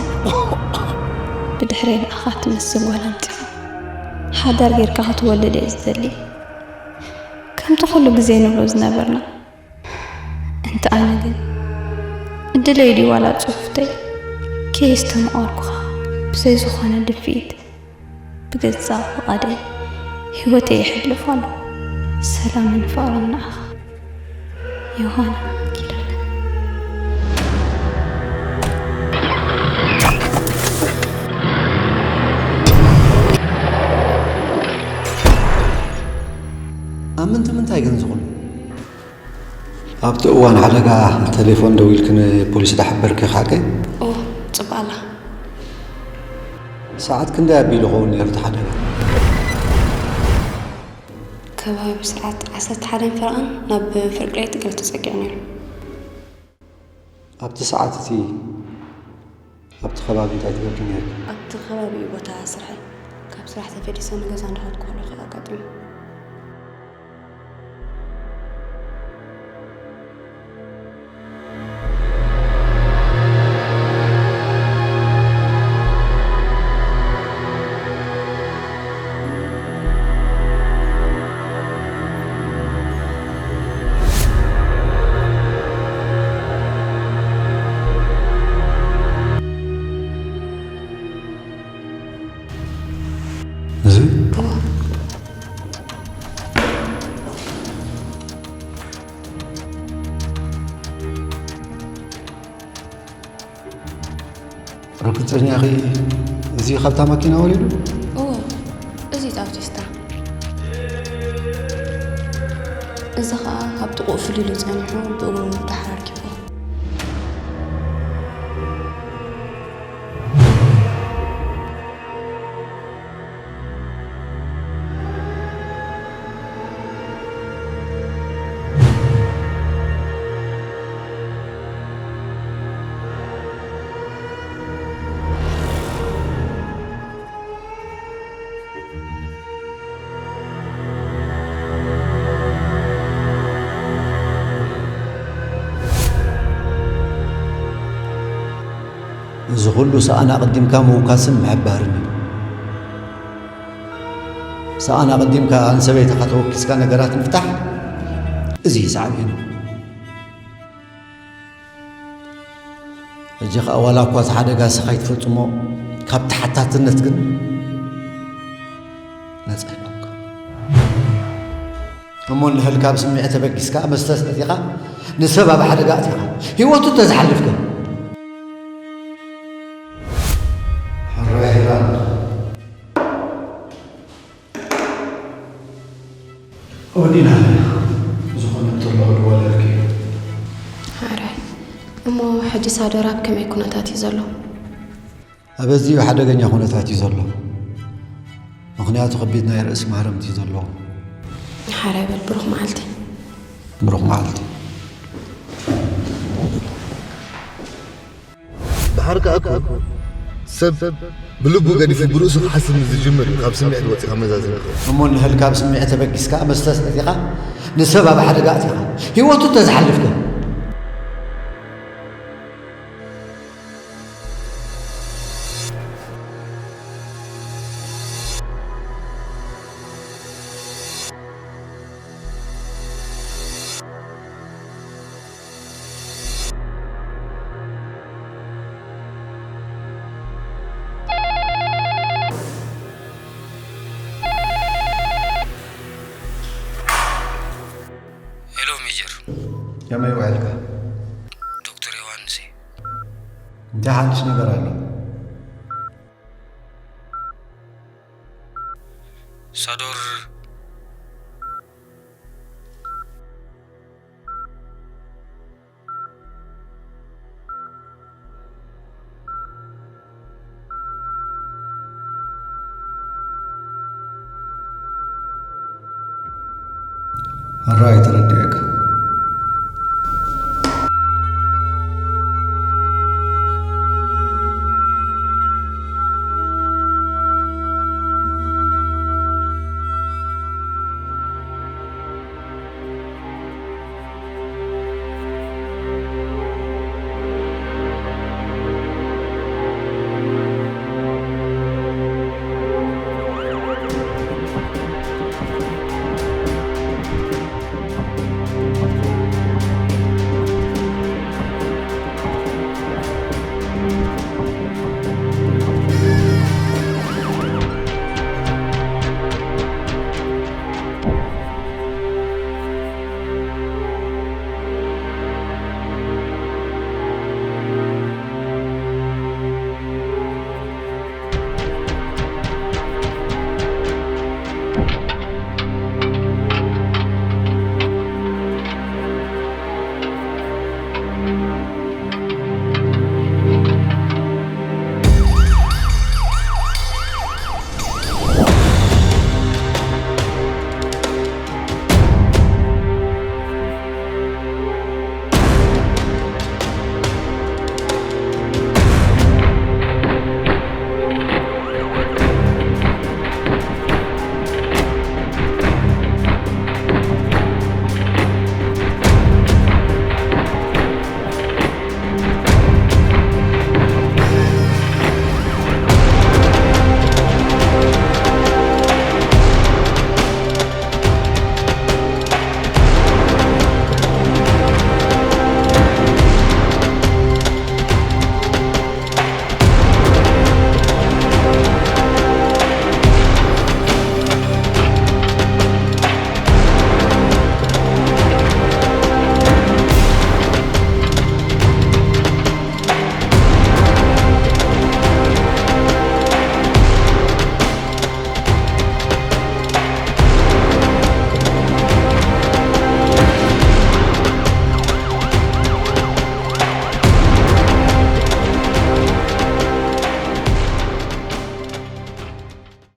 ብድሕረይ ንዓኻ ትመስል ጓል ኣምጺኻ ሓዳር ጌርካ ክትወልድ እየ ዝደሊ። ከምቲ ኩሉ ግዜ ንብሎ ዝነበርና። እንተ ኣነ ግን፣ እድለይ ድዩ ዋላ ጽሑፍተይ ከየስተማቐርኩኻ ብዘይ ዝኾነ ድፍኢት ብገዛእ ፍቓደይ ህይወተይ የሕልፍ ኣለኹ። ሰላምን ፍቕርን ንዓኻ። ዮሃና ኪዳነ። ኣብ ምንታይ ምንታይ ግን ዝኹሉ ኣብቲ እዋን ሓደጋ ተሌፎን ደዊልኪ ንፖሊስ ዶ ሓበርኪ ሓቀይ? ኦ፣ ጽቡቕ ኣላ። ሰዓት ክንደይ ኣቢሉ ኸውን ነይሩ እቲ ሓደጋ? ከባቢ ሰዓት ዓሰርተ ሓደን ፈረቓን ናብ ፍርቂ ለይቲ ገለ ተጸጊዑ ነይሩ። ኣብቲ ሰዓት እቲ ኣብቲ ከባቢ እንታይ ትገብሪ ነይርኪ? ኣብቲ ከባቢ እዩ ቦታ ስርሐይ። ካብ ስራሕ ተፈሊሰ ንገዛ እንዳኸድኩ ከለኹ ኣጋጢሙ። እዚ ርግጸኛ ኢኺ? እዚ ካብታ ማኪና ወሪዱ? እወ፣ እዚ ጣውቲስታ። እዚ ኸኣ ካብ ጥቕኡ ፍልይሉ ጸኒሑ ብእግሩ ደሓር ኣርኪብዎ። እዚ ኹሉ ሰኣን ኣቐዲምካ ምውካስን ምሕባርን እዩ። ሰኣን ኣቐዲምካ ንሰበይትኻ ተወኪስካ ነገራት ምፍታሕ፣ እዚ እዩ ሳዕቤኑ። ሕጂ ኸኣ ዋላ እኳ እቲ ሓደጋ ንስኻ ኣይትፈልጥ እሞ፣ ካብ ተሓታትነት ግን ነጻ ኣይኮንካ። እሞ እንድሕር ካብ ስምዒት ተበጊስካ መስተ ሰቲኻ ንሰብ ኣብ ሓደጋ ኣእቲኻ ህይወቱ እንተዝሓልፍ ከ? ሕራይ ሄራን ወዲና ኣለና። ዝኾነ እንተሎ ክድወለልኪ እዩ። ሕራይ። እሞ ሕጂ ሳዶር ኣብ ከመይ ኩነታት እዩ ዘሎ? ኣብ ኣዝዩ ሓደገኛ ኩነታት እዩ ዘሎ። ምኽንያቱ ከቢድ ናይ ርእሲ ማህረምቲ እዩ ዘለዎ። ሓራይ በል ብሩኽ መዓልቲ። ብሩኽ መዓልቲ። ደሓር ከኣ እኮ ሰብ ብልቡ ገዲፉ ብርእሱ ክሓስብ ምስ ዝጅምር እዩ ካብ ስምዒት ወጺኻ መዛዘሚ ክኸውን። እሞ እንድሕር ካብ ስምዒት ተበጊስካ መስተ ሰቲኻ ንሰብ ኣብ ሓደጋ ኣእቲኻ ህይወቱ እንተዝሓልፍ ከ? ሄሎ ሜጀር። ከመይ ውዒልካ? ዶክተር ዮሃንስ እየ። እንታይ ሓድሽ ነገር ኣሎ? ሳዶር ኣራይ ተረዲኤ።